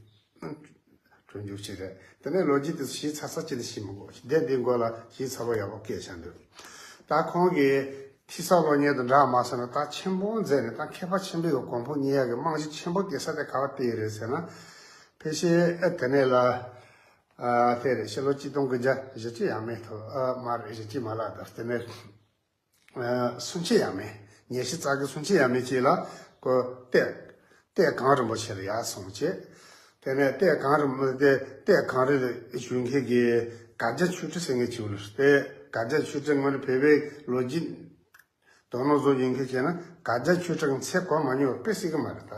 གྲོང་འཇུག་ཅིག་རེད། དེ་ནས་ལོ་རྒྱུས་དེ་ཚོ་ཞིབ་ཚགས་ཚགས་བྱས་ནས་ཤེས་མི་དགོས། དེབ་འདིའི་མགོ་ལ་ཞིབ་ཚགས་པོ་ཡག་པོ་བཀོད་བཞག་འདུག་ད་ཁོང་གིས་ཐོས་བསམ་སློབ་གཉེར་དང་འདྲ་མ་སོང་ན། ད་ཆེན་པོ་མཛད་ནས་ད་མཁས་པ་ཆེན་པོའི་གོ་འཕང་བརྙེས་ཡག་གི་རྨང་གཞི་ཆེན་པོ་དེ་ས་དེ་ག་བ་བཏིང་ཡོད་རེད་ཟེར་ན། ཕལ་ཆེར་ཨ་དེ་ནས་ལ་ཨ་དེ་རེད། ཕྱི་ལོ་གཅིག་སྟོང་དགུ་བརྒྱ་བཞི་བཅུ་ཡས་མས་ཐོག་ཨ་མ་རེད། བཞི་བཅུ་མ་ལགས་དང་། དེ་ནས་ཨ་སུམ་ཅུ་ཡས་མས། ཉི་ཤུ་རྩ་དགུ་སུམ་ཅུ་ཡས་མས་ཅིག་ལ་ཁོ་ཏེ་ཏེ་གངས་རིན་པོ་ཆེ་ལ་ཡར་སོང་བྱས། དེ་ནས་ཏེ་གངས་རིན་པོ་ཏེ་ཏེ་གངས་རི་ལ་བཞུགས་མཁན་གྱི་གར་རྒྱ་ཆོས་ཁྲི་ཟེར་མཁན་ཅིག་ཡོད་ལ། དེ་གར་རྒྱ་ཆོས་ཁྲི་ངོས་ནས་བོད་པའི་ལོ་རྒྱུས་དོ་སྣང་བཟོ་ཡིན་མཁན་བྱས་ན། གར་རྒྱ་ཆོས་ཁྲི་གི་མཚན་གོ་མ་མྱོང་བ་དཔེ་སྲིད་ཀྱི་མ་རེད། ད་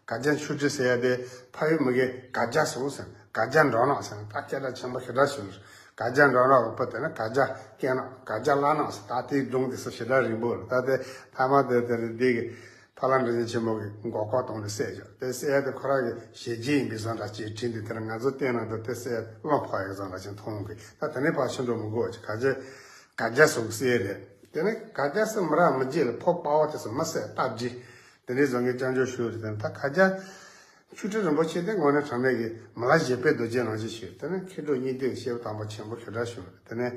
གར་རྒྱ་ཆོས་ཁྲི་ཟེར་ཡ་དེ་ཕ་ཡུལ་མི་གིས་གར་རྒྱ་ཟེར་ཟེར། གར་རྒྱ་འགྲོ་ནག་ཟེར། ད་སྐད་གྲགས་ཆེན་པོ་ཞེ་དྲག་བྱུང་། གར་རྒྱ་འགྲོ་ནག་གི་བུ་དེ་ནི་གར་རྒྱ་སྐད་ནག་གར་རྒྱ་བླ་ནག་ཟེར། ད་དེའི་སྒྲུང་དེ་ཚོ་ཞེ་དྲག་རིང་པོ་རེད། ད་དེ་ཐ་མ་དེ་དེ་རེད། འདི་གི་ཕ་ལྷ་འབྲས་སྤུངས་ཆེན་མོ་གིས་མགོ་སྐོར་བཏང་ནས་བསད་བཞག་དེ་བསད་ཡ་དེ་ཁོ་རང་གི་ཞེ་རྗེས་ཡིན་པའི་བཟོ་འདྲ་ཅིག་བྲིས་འདུག་དེ་ནི་ང་ཚོ་བལྟས་ན་འདི་དེ་བསད་ཡ་བློ་ཕམ་ཡ་གི་བཟོ་འདྲ་ཅིག་མཐོང་གི། ད་དེ་ནས་ཕར་ཕྱིན་འགྲོ་མི་དགོས་ཀྱི། གར་རྒྱ་གར་རྒྱ་སོགས་བསད་རེད། དེ་ནས་གར་རྒྱ་སོགས་མི་རག་མི་རྗེས་ལ་ཕོ་དཔའ་བོ་དེ་ཚོ་མི་བསད་སྟབས་བདེ། དེ་འདྲའི་བཟོ་མཁན་སྐྱབས་འཇུག་ཞུ་རེད། དེ་ནས་ད་གར་རྒྱ་ཆོས་ཁྲི་རིན་པོ་ཆེ་དེ་དངོས་གནས་དྲང་གནས་ཀྱི་མི་ལ་བཞད་པའི་རྡོ་རྗེ་རང་བཞིན་ཞིག་དེ་ནས་མཁས་གྲུབ་གཉིས་ལྡན་གྱི་སྐྱེས་བུ་དམ་པ་ཆེན་པོ་ཞེ་དྲག་བྱུང་། དེ་ནས་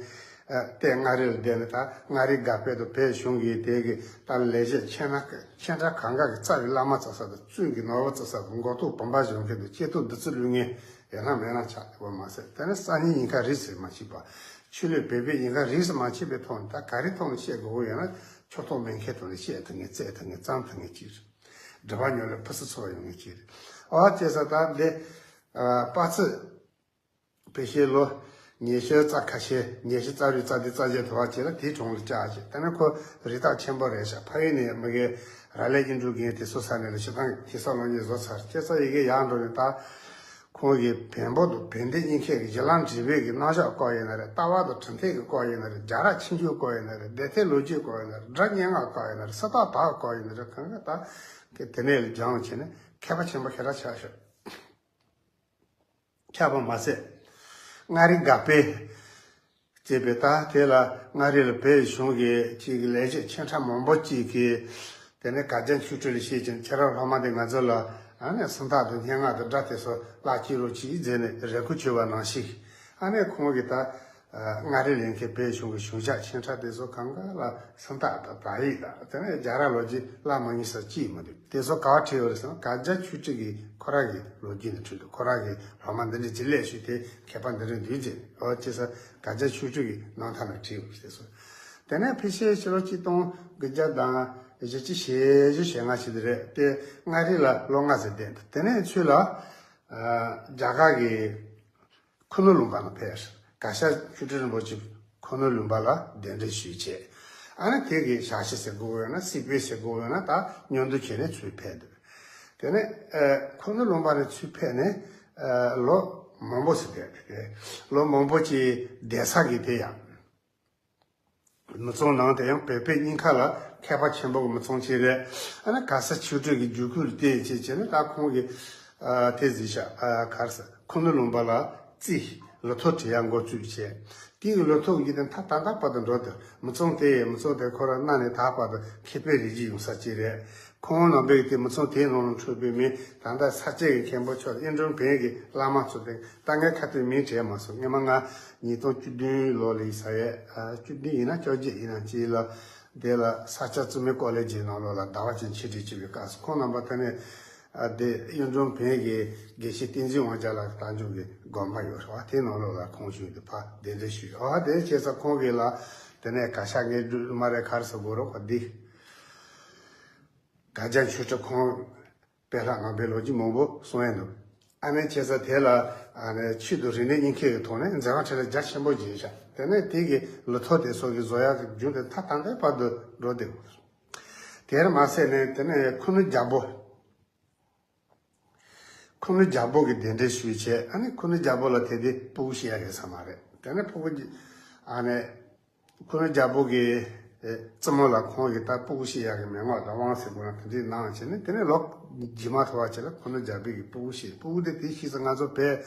ཨ་ཏེ་མངའ་རིས་ལ་བསྡད་ནས། ད་མངའ་རིས་སྒར་དཔོན་དུ་བོད་གཞུང་གིས་དེ་གི་ད་ལས་བྱེད་ཆེ་ན་ཆེ་ཕྲ་གང་ག་གི་རྩ་བའི་བླ་མ་བཙལ་ས་དང་། བཙུན་གྱི་ནོར་བུ་བཙལ་ས་དང་། མགོ་ཐོག་བུམ་པ་བཞོན་མཁན་དང་། སྐྱེ་ཐོག་བདུད་རྩི་བླུག་མཁན་ཡིན་ན་མིན་ན་ཆགས་ཡོད་པ་མ་ཟད། དེ་ནས་སང་ཉིན་ཉེན་ཁ་རིས་སུ་མ་མཆིས་པ། ཆོས་ལུགས་བོད་པའི་ཉེན་ཁ་རིས་སུ་མ་མཆིས་པའི་ཐོག་ནས། ད་ག་རེ་ཐོག་ནས་བཤད་དགོས་ཀྱི་ཡོད་ན། ཕྱོགས་གཏོགས་མེད་མཁན་ཐོག་ནས་བཤད་ཐུབ་མཁན། བཙལ་ཐུབ་མཁན། བརྩམས་ཐུབ་མཁན་ཅིག་རེད། སྒྲུབ་པ་ཉམས་ལེན་ཕུན་སུམ་ཚོགས་པ་ཡོང་ངེས་ཅིག་རེད། ཨོ་བྱས་ཙང་ད་འདི་ཨ་དཔག་ཚད་ཕལ་ཆེར་ལོ་ཉི་ཤུ་རྩ་ཁ་ཤས། ཉི་ཤུ་རྩ་དྲུག་རྩ་བདུན་རྩ་བརྒྱད་དུ་བ་བྱས་ན་དེའི་གྲོང་ལ་བཅར་བྱས། དེ་ནས་ཁོ་རིགས་རྟགས་ཆེན་པོ་རེད་ཤག་ཕ་ཡུལ་ནས་མི་གི་ར་ལས་ཀྱི་འགྲོ་མཁན་དེ་ཚོ་ས་ནས་ལ་སྤྱིར་བཏང་གི་ཐོས་བསམ་སློབ་གཉེར་བཟོ་ཚར། བྱས་ཙང་ཡི་གེ་ཡར་འགྲོ་ནས་ད་ཁོང་གིས་བོན་པོ་དང་བན་དེ་གཉིས་ཀའི་གི་གཞི་ལམ་འབྲས་བུའི་གི་རྣམ་གཞག་སྐོར་ཡིན་ན་རེད། ལྟ་བ་དང་གྲུབ་མཐའི་གི་སྐོར་ཡིན་ན་རེད། རྒྱལ་རབས་ཆོས་འབྱུང་སྐོར་ཡིན་ན་རེད། སྡེ་ཐེག་ལོ་རྒྱུས་སྐོར་ཡིན་ན་རེད། སྒྲ་སྙན་ངག་སྐོར་ཡིན་ན་རེད། ས་བཏགས་བདག་སྐོར་ཡིན་ན་རེད། གང་ག་ད་དེ་ནས་ལ་སྦྱངས་བྱས་ནས་མཁས་པ་ཆེན་པོ་ཞེ་དྲག་ཆགས་ཤག་ཆགས་པ་མ་ཟད། མངའ་རིས་དགའ་དཔལ་ཅེས་པའི་ད་དེ་ལ་མངའ་རིས་ལ་བོད་གཞུང་གི་ཅིག་གི་ལས་བྱེད་ཆེ་ཕྲ་མང་པོ་ཅིག་གིས་དེ་ནས་དགའ་རྒྱལ་ཆོས་སྲིད་ལ་བཤད་ཀྱིན་ཁྱེད་རང་སློབ་མ་དེ་ང་ཚོ་ལ་ཨ་ནི་སུམ་རྟགས་དང་སྙན་ངག་དང་སྒྲ་དེ་ཚོ་བསླབ་ཀྱི་རོགས་གྱིས་ཟེར་ནས་རེ་སྐུལ་བྱས་པ་ནང་བཞིན། ཨ་ནི་ཁོང་གིས་ད་མངའ་རིས་ལ་མཁན་བོད་གཞུང་གི་གཞུང་ཞབས་ཆེ་ཕྲ་དེ་ཚོ་གང་ག་ལ་སུམ་རྟགས་དང་དག་ཡིག་དང་དེ་ནས་རྒྱལ་རབས་ལོ་རྒྱུས་བསླབ་མ་མྱོང་ས་ཅིག་མི་འདུག་དེ་ཚོ་ག་བ་བྲིས་ཡོད་རེད་ཟེར་ན་དགའ་རྒྱལ་ཆོས་སྲིད་ཀྱི་ཁོ་རང་གི་ལོ་རྒྱུས་ནས་བྲིས་འདུག་ཁོ་རང་གི་སློབ་མ་འདི་འདྲ་ཅིག་སླེབས་ཤོག་དེ་མཁས་པ་འདི་འདྲ་འདུག་ཅེས། ཨོ་བྱས་ཙང་དགའ་རྒྱལ་ཆོས་སྲིད་ཀྱི་རྣམ་ཐར་ལ་བྲིས་ཡོད་རེད་ཟེར་སོང་། དེ་ནས་ཕལ་ཆེར་ཕྱི་ལོ་ཆིག་སྟོང་དགུ་བརྒྱ་དང་བཞི་བཅུ་ཞེ་བཞི་ཞེ་ལྔ་ཞིག་དེ་རེད་དེ། མངའ་རིས་ལ་ལོ་ལྔ་ཙམ་བསྡད་འདུག་དེ་ནས་ཚུར་ལ་ཨ་རྒྱ་གར་གྱི་ཁུ་ནུ་ལུང་པ་ལ་ཕེབས། གར་ཞ་ཆོས་སྲིད་རིན་པོ་ཆེ་ཁུ་ནུ་ལུང་པ་ལ་གདན་འདྲེན་ཞུས་བྱས། ཨ་ནི་དེ་གི་ཞག་ཤས་ཟེར་དགོས་ཡོད་ན་སྲིད་དཔོན་ཟེར་དགོས་ཡོད་ན་ད་མཉམ་དུ་བྱས་ནས་ཚུར་ཕེབས་འདུག་དེ་ནས་ཨ་ཁུ་ནུ་ལུང་པ་ནས་ཚུར་ཕེབས་ནས་ཨ་ལོ་མང་པོ་ཞིག་བསྡད་འདུག་ལོ་མང་པོ་ཅིག་བསྡད་ས་གི་དེ་ཡང་མི་ཚང་ནང་དེ་ཡང་བོད་པའི་སྙིང་ཁ་ལ་མཁས་པ་ཆེན་པོ་གི་མི་ཚང་ཅིག་རེད། ཨ་ནི་གར་ཞ་ཆོས་སྲིད་ཀྱི་རྒྱུད་སྐུད་ལ་བརྟེན་བྱས་བྱས་ནས་ད་ཁོང་གིས་ཨ་དེ་གཟིགས་ཤག་ཨ་གར་ཞ་ཁུ་ནུ་ལུང་པ་ལ་རྩིས་ལོ་ཐོ་བྲིས་ཡག་འགོ་བཙུགས་བྱས། དེའི་ལོ་ཐོ་གི་དེ་མཐའ་ད་ལྟ་བར་དུ་འགྲོ་འདུག་མི་ཚང་དེ་མི་ཚང་དེ་ཁོ་རང་གནའ་ནས་ད་བར་དུ་མཁས་པའི་རིགས་ཀྱི་ཡོང་ས་ཅིག་རེད། ཁོང་རྣམ་པའི་དེ་མི་ཚང་དེའི་ནང་ལ་འཁྲུངས་པའི་མི་ད་ལྟ་ས་སྐྱའི་མཁན་པོ་མཆོག་གཡུང་དྲུང་བོན་གྱི་བླ་མ་ཚོ་དེ་ད་ངས་ཁ་ཐུག་མིང་དྲན་མ་སོང་། སྔོན་མ་ང་ཉིས་སྟོང་བཅུ་བདུན་ལོ་ལ་ཡིན་ས་ཡས། ཨ་བཅུ་བདུན་ཡིན་ན་བཅོ་བརྒྱད་ཡིན་ན་ཅི་ལ་དེ་ལ་ས་སྐྱ་བཙུན་མའི་ཀོ་ལེ་ཇི་ནང་ལོགས་ལ་ཟླ་བ་ཅན་ཆེད་སྒྲིག་བྱས་པའི་སྐབས་སུ་ཁོང་རྣམ་པ་དེ་ནས་ཨ་དེ་གཡུང་དྲུང་བོན་གྱི་དགེ་བཤེས་བསྟན་འཛིན་དབང་རྒྱལ་ལགས་ཀྱི་རྟགས་འཇུག་གི་དགོན་པ་ཡོད་རེད་བ། དེའི་ནང་ལོགས་ལ་ཁོང་བཞུགས་འདུག་ཕ་གདན་འདྲེན་ཞུས། ཨ་དེ་བྱས་ཙང་ཁོང་གིས་ལ་དེ་ནས་གར་ཞ་ངས་སྒྲུབ་མ་རེད་གར་ཞ་གོ་རོགས་པ་འདི་གར་རྒྱ་ཆོས་སྲིད་ཁོང་དཔལ་ལྷ་ངང་པའི་ལོ་རྒྱུས་མང་པོ་གསུང་ཡ་འདུག་ཨ་ནི་བྱས་ཙང་དེ་ལ་ཨ་ནི་ཆོས་དང་རིག་གནས་གཉིས་ཀའི་ཐོག་ནས་མཛད་པ་འཕྲིན་ལས་རྒྱ་ཆེན་པོ་བྱས་ཤག་དེ་ནས་དེ་གི་ལོ་ཐོ་དེ་ཚོ་གི་བཟོ་ཡག་གི་རྒྱུན་དེ་ད་ད་ལྟའི་བར་དུ་འགྲོ་བསྡད་ཡོད། དེར་མ་ཟད་ནས་དེ་ནས་ཁུ་ནུ་རྒྱལ་པོ། ཁུ་ནུ་རྒྱལ་པོ་གི་གདན་འདྲེན་ཞུས་བྱས། ཨ་ནི་ཁུ་ནུ་རྒྱལ་པོ་ལ་དེ་དུས་སྤུ་གུ་སྐྱེ་ཡག་གི་ས་མ་རེད། དེ་ནས་སྤུ་གུ་ཨ་ནི་ཁུ་ནུ་རྒྱལ་པོ་གི་ཨེ་བཙུན་མོ་ལ་ཁོང་གིས་ད་སྤུ་གུ་སྐྱེ་ཡག་གི་མན་ངག་དང་དབང་ཟེར་དགོས་ན་དེ་འདྲས་གནང་བྱས་ནས་དེ་ནས་ལོ་རྗེས་མ་ཐོབ་པ་བྱས་ལ་ཁུ་ནུ་རྒྱལ་པོ་གི་སྤུ་གུ་སྐྱེས། སྤུ་གུ་དེ་དེ་ཤི་ས་ང་ཚོ་བས་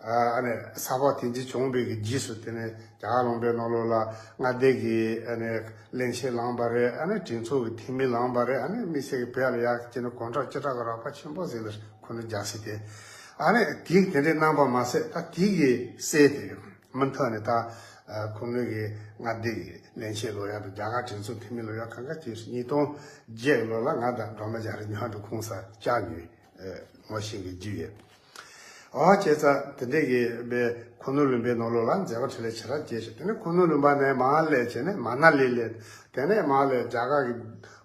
ཨ་ནི་ས་ཕག་དེ་འཇིག་བྱུང་བའི་གི་རྗེས་སུ་དེ་ནས་རྒྱ་གར་ལུང་པའི་ནང་ལོགས་ལ་མངའ་སྡེ་གི་ཨ་ནི་བློན་ཆེན་ལངས་པ་རེད། ཨ་ནི་གྲོས་ཚོགས་ཀྱི་འཐུས་མི་ལངས་པ་རེད། ཨ་ནི་དམིགས་བསལ་གྱི་བོད་ལ་ཡག་ཅིག་ནི་གོང་ཁྲོ་ལྕགས་དྲག་གི་རོགས་པ་ཆེན་པོ་ཟིག་ལ་ཁོ་ནི་རྒྱག་སྲིད་དེ། ཨ་ནི་དེའི་དེ་འདྲའི་གནང་པ་མ་ཟད་ད་དེའི་གི་སྲས་དེ་མུ་མཐུད་ནས་ད་ཁོ་ནི་གི་མངའ་སྡེ་གི་བློན་ཆེན་ལོ་ཡག་དང་རྒྱ་གར་གྲོས་ཚོགས་འཐུས་མི་ལོ་ཡག་གང་ག་ཅིག་ཉིས་སྟོང་བརྒྱད་ལོ་ལ་ང་དང་སྒྲོལ་མ་རྒྱ་རི་ཉག་དུ་ཁོང་སར་བཅར་ནས་ངོ་ཤེས་ཀྱི་རྒྱུ་ཡོད། ཨོ་བྱས་ཙང་དེ་འདྲས་ཀྱི་བའི་ཁུ་ནུ་ལུང་པའི་ནང་ལོགས་ལ་མཛད་པ་འཕྲིན་ལས་ཆེ་རབ་རྒྱས་ཤིང་། དེ་ནས་ཁུ་ནུ་ལུང་པ་ནས་མར་སླེབས་བྱས་ནས་མ་ན་ལི་སླེབས། དེ་ནས་མར་སླེབས་རྒྱ་གར་གྱི་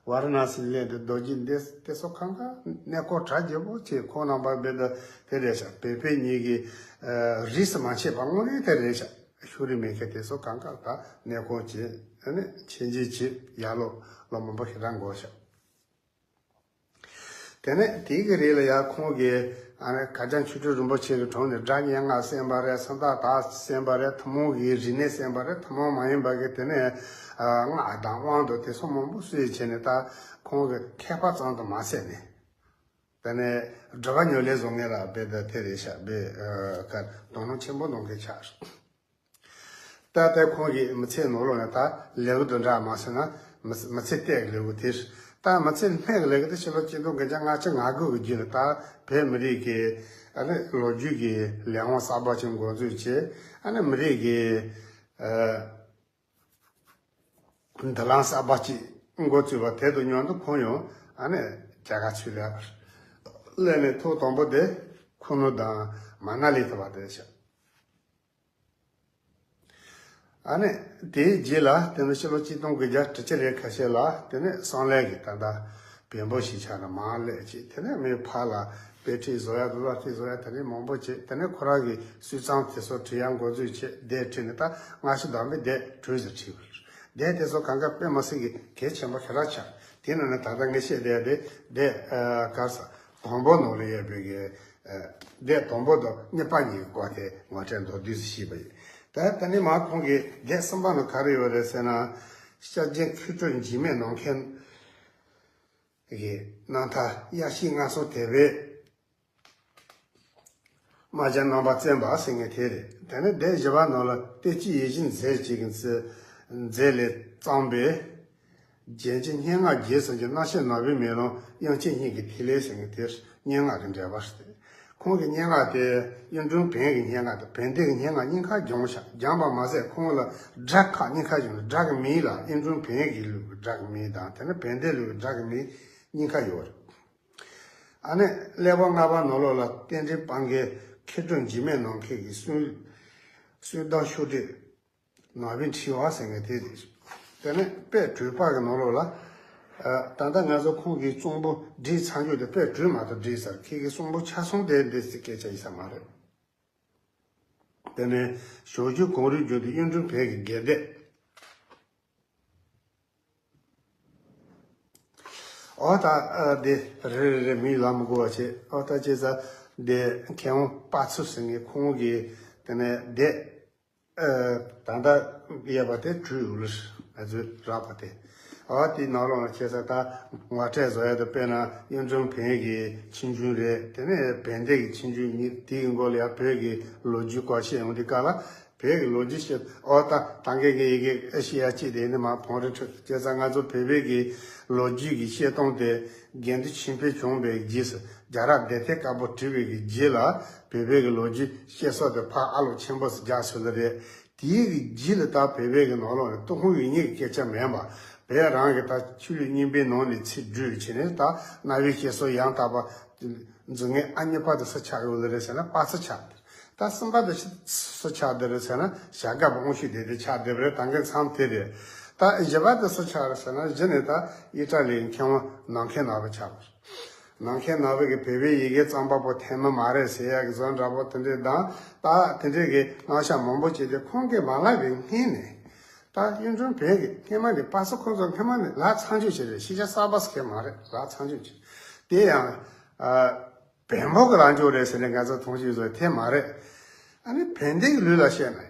ཝཱ་ར་ཎ་སི་སླེབས་ཏེ་རྡོ་རྗེ་གདན་དེ་ཚོ་གང་ག་གནས་སྐོར་གྲ་རྒྱས་པོ་བྱས། ཁོང་རྣམ་པ་བས་ད་དེ་རེད་ཤག་བོད་པའི་ཉིད་ཀྱི་རིས་སུ་མ་ཆད་པ་དངོས་གནས་དེ་རེད་ཤག་ཤུ་རི་མེ་ཁེ་དེ་ཚོ་གང་ག་ད་གནས་སྐོར་བྱས་ཨ་ནི་ཆེན་རྗེ་བྱས་ཡར་ལོ་ལོ་མང་པོ་ཞེ་དྲག་འགོར་ཤག་དེ་ནས་དེའི་གི་རིང་ལ་ཡང་ཁོང་གིས་ཨ་ནི་གར་རྒྱ་ཆོས་སྲིད་རིན་པོ་ཆེ་གི་དྲུང་ནས་སྒྲ་སྙན་ངག་གསན་པ་རེད། སུམ་རྟགས་དག་གསན་པ་རེད། ཐུན་མོང་གི་རིག་གནས་གསན་པ་རེད། ཐུན་མོང་མ་ཡིན་པ་གི་དེ་ནས་ཨ་སྔགས་དང་དབང་དུ་དེ་ཚོ་མང་པོ་གསོལ་བྱས་ནས་ད་ཁོང་གི་མཁས་པ་ཙམ་དུ་མ་ཟད་ནས་དེ་ནས་སྒྲུབ་པ་ཉམས་ལེན་བཟོ་མཁན་ལ་རྦད་དེ་དེ་རེད་ཤག་རྦད་ཨ་ག་དོ་སྣང་ཆེན་པོ་གནང་མཁན་ཆགས། ད་ལྟ་ཁོང་གི་མི་ཚེའི་ནང་ལོགས་ནས་ད་ལས་འགུལ་དེ་འདྲ་མ་ཟེར་ན་མི་མི་ཚེ་གཏན་གྱི་ལས་འགུལ་དེ་རེད། ད་མི་ཚེ་སྨད་ཀྱི་ལས་འགུལ་དེ་ཕྱི་ལོ་ཆིག་སྟོང་དགུ་བརྒྱ་ལྔ་བཅུ་ང་དགུ་གི་རྒྱུན་ལ་ད་བོད་མི་རིགས་ཀྱི་ཨ་ནི་ལོ་རྒྱུས་ཀྱི་ལས་དབང་གསར་པ་ཅིག་འགོ་འཛུགས་བྱས། ཨ་ནི་མི་རིགས་ཀྱི་ཨ་མདུན་ལམ་གསར་པ་ཅིག་འགོ་བཙུགས་པ་དེ་དང་མཉམ་དུ་ཁོང་ཡང་ཨ་ནི་རྒྱ་གར་ཚུར་སླེབས་པ་རེད། སླེབས་ནས་ཐོག་དང་པོ་དེ་ཁུ་ནུ་དང་མ་ན་ལི་ཐུག་པ་དེ་རེད་ཤག་ཨ་ནི་དེའི་རྗེས་ལ་དེ་ནི་ཕྱི་ལོ་ཆིག་སྟོང་དགུ་བརྒྱ་དྲུག་ཅུ་རེ་ཁ་ཤས་ལ་དེ་ནི་སང་ལེ་གི་ད་ལྟ་ བེམ་པོ་ཞིག་ཆགས་ན་མར་སླེབས་བྱས། དེ་ནས་མི་ཕར་ལ་དཔེ་ཁྲིད་བཟོ་ཡ་དང་སློབ་ཁྲིད་བཟོ་ཡ་དེ་ནས་མང་པོ་བྱས། དེ་ནས་ཁོ་རང་གི་སུས་གཙང་དེ་ཚོ་བྲི་ཡ་འགོ་འཛུགས་བྱས། སྡེ་ཁྲིད་ནས་ད་སྔ་ཕྱི་བསྡོམས་པས་སྡེ་དྲུག་ཙམ་བྲིས་པ་རེད། སྡེ་དེ་ཚོ་གང་ག་དཔེ་མི་སྲིད་ཀྱི་གལ་ཆེན་པོ་ཞེ་དྲག་ཆགས། དེ་ནང་ནས་ད་ལྟ་ངས་བཤད་བསྡད་དེ་སྡེ་ག་རེ་ཟེར། དང་པོ་ནང་ལ་ཡོད་པའི་གི་སྡེ་དང་པོ་དང་གཉིས་པ་གཉིས་ཀྱི་སྐོར་དེ་ངོ་སྤྲོད་མདོར་བསྡུས་སུ་ཞུས་པ་ཡིན། ད་ད་ནི་མར་ཁོང་གིས་སྡེ་གསུམ་པ་ནང་ག་རེ་ཡོད་རེད་ཟེར་ན། སྐྱབས་རྗེ་མཁས་གྲུབ་འཇིགས་མེད་ནམ་མཁའི་གི་རྣམ་ཐར་དབྱར་བྱེད་སྔ་སོང་དད་པས་རྨ་བྱ་རྣམ་པར་བཙེམས་པ་ཟེར་མཁན་དེ་རེད། དེ་ནས་སྡེ་བཞི་པ་ནང་ལ་བསྟན་སྐྱེས་ཡིད་བཞིན་མཛེས་ཀྱི་མཛེས་མཛེས་ལས་བརྩམས་པའི་རྒྱན་གྱི་སྙན་ངག་རྒྱས་ཟིན་གྱི་རྣམ་བཤད་ནག་པོའི་མེ་ལོང་དབྱངས་ཅན་སྙན་གྱི་ཐིག་ལེ་ཟེར་མཁན་དེ་སྙན་ངག་གི་འགྲེལ་པ་རེད། ཁོང་གི་སྙན་ངག་དེ་གཡུང་དྲུང་བོན་གྱི་སྙན་ངག་དང་བན་དེ་གི་སྙན་ངག་གཉིས་ཀ་སྦྱངས་ཤག་སྦྱངས་པ་མ་ཟད་ཁོང་ལ་སྒྲ་ཁག་གཉིས་ཀ་བྱུང་ནས། སྒྲ་གི་མིང་ལ་གཡུང་དྲུང་བོན་གྱི་ལུགས་ཀྱི་སྒྲ་གི་མིང་དང་། དེ་ནས་བན་དེ་ལུགས་ཀྱི་སྒྲ་གི་མིང་གཉིས་ཀ་ཡོད་རེད། ཨ་ནི་ཀླད་པ་ལྔ་པ་ནང་ལོགས་ལ་རྟེན་འབྲེལ་སྤང་མཁན་མཁས་གྲུབ་འཇིགས་མེད་ནམ་མཁའི་གི་གསུང་གསུང་གདངས་ཤོག་དྲིལ་ནག་པོའི་འཁྲི་བ་ཟེར་མཁན་དེ་རེད། དེ་ནས་དཔེ་བྲིས་པ་གི་ནང་ལོགས་ལ། ཨ། ད་ལྟ་ང་ཚོ་ཁོང་གི་གསུང་འབུམ་བྲིས་ཚར་རྒྱུ་དེ་དཔེ་བྲིས་མ་ཐུབ་བྲིས་ཚར། ཁྱེད་ཀྱི་གསུང་འབུམ་ཆ་ཚང་དེ་འདི་སྲིད་སྐད་ཆ་ཡིན་ས་མ་རེད། དེ་ནས་ཞོགས་ཇ་གངས་རིའི་རྒྱུད་དུ་གཡུང་དྲུང་བོན་གྱི་དགེ་སྡེ། ཨོ་ད་ཨ་དེ་རེ་རེ་རེ་མིང་ལབ་མི་དགོས་པ་བྱས། ཨོ་ད་བྱས་ཙང་དེ་མཁས་དབང་དཔལ་འཚོ་ཟེར་མཁན་ཁོང་གིས་དེ་ནས་དེ་ཨ་ད་ལྟ་ཡོད་པ་དེ་བྲིས་ཡོད་ལ། ང་ཚོས་རག་པ་དེ། ཨོ་དེའི་ནང་ལོགས་ལ་བྱས་ཙང་ད་ངོ་སྤྲོད་བཟོ་ཡ་དེ་དཔེར་ན་གཡུང་དྲུང་བོན་གྱི་ཆིངས་རྒྱུན་རེད། དེ་ནས་བན་དེ་གི་ཆིངས་རྒྱུན་གཉིས། དེའི་མགོ་ལ་ཡང་བོད་ཀྱི་ལོ་རྒྱུས་སྐོར་བཤད་ཡོང་དུས་སྐབས་ལ། བོད་ཀྱི་ལོ་རྒྱུས་བཤད། ཨོ་ད་ད་གིན་གྱི་ཡི་གེ་བཤད་ཡ་གཅིག་དེ་ནི་མ་བོང་རིམ་ཁྲོད་དུ། བྱས་ཙང་ང་ཚོ་བོད་པའི་གི་ལོ་རྒྱུས་ཀྱི་བཤད་སྟངས་དེ་དགེ་འདུན་ཆོས་འཕེལ་བྱུང་བའི་རྗེས་སུ། རྒྱལ་རབས་སྡེ་ཐེར་དཀར་པོ་བྲིས་པའི་གི་རྗེས་ལ་བོད་པའི་གི་ལོ་རྒྱུས་བཤད་སྲོལ་དེ་ཕར་ཨ་ལོ་ཆེན་པོ་སུ་རྒྱག་སྲོལ་རེད། དེའི་གི་རྗེས་ལ་ད་བོད་པའི་གི་ནང་ལོགས་ནས་ཏུན་ཧོང་ཡིག་རྙིང་གི་སྐད་ཆ་མིན་པ། བོད་རང་གི་ད་ཆོས་ལུགས་རྙིང་པའི་ནང་ནས་ཚིག་བསྒྱུར་བྱས་ནས་ད་གནའ་བོའི་བཤད་སྲོལ་ཡང་དག་པ་འཛུགས་མཁན་ཨ་གཉིས་པ་དེ་སུ་ཆགས་ཡོད་ལེ་རེད་ཟེར་ན་དཔལ་འཚོ་ཆགས། ད་གསུམ་པ་དེ་སུ་ཆགས་བསྡད་རེད་ཟེར་ན་ཞྭ་སྒབ་དབང་ཕྱུག་དེ་དེ་ཆགས་བསྡད་པ་རེད། ད་གིན་མཚམས་དེ་རེད། ད་བཞི་པ་དེ་སུ་ཆགས་རེད་ཟེར་ན་གཞི་ནས་ད་ཨི་ཊ་ལིའི་མཁས་དབང་ནམ་མཁའི་ནག་པོ་ཆགས་པ་རེད། ནམ་མཁའི་ནག་པོ་གིས་བོད་པའི་ཡི་གེ་རྩོམ་པ་པོ་ཐེངས་མ་མ་རེད་ཟེར་ཡག་གི་བཟོ་འདྲ་པོ་དེ་འདྲས་དང་། ད་དེ་འདྲས་ཀྱི་རྣམ་གཞག་མང་པོ་བྱས་ཏེ་ཁོང་གིས་མ་ལབ་པའི་སྔོན་ནས། ད་གཡུང་དྲུང་བོན་གྱི་སྔོན་མ་ནས་དཔལ་འཚོ་ཁོང་ཚོ་སྔོན་མ་ནས་ལབ་ཚར་རྒྱུ་ཞིག་རེད། ཤེས་བྱ་གསར་པ་ཟེར་མཁན་མ་རེད། ལབ་ཚར་རྒྱུ་ཞིག་དེ་ཡང་ཨ་བོན་པོ་གི་ལབ་རྒྱུ་རེད་ཟེར་ནས་ང་ཚོ་མཐོང་ཆོས་བཟོ་དེ་མ་རེད། ཨ་ནི་བན་དེ་གི་ལུགས་ལ་བཤད་ན།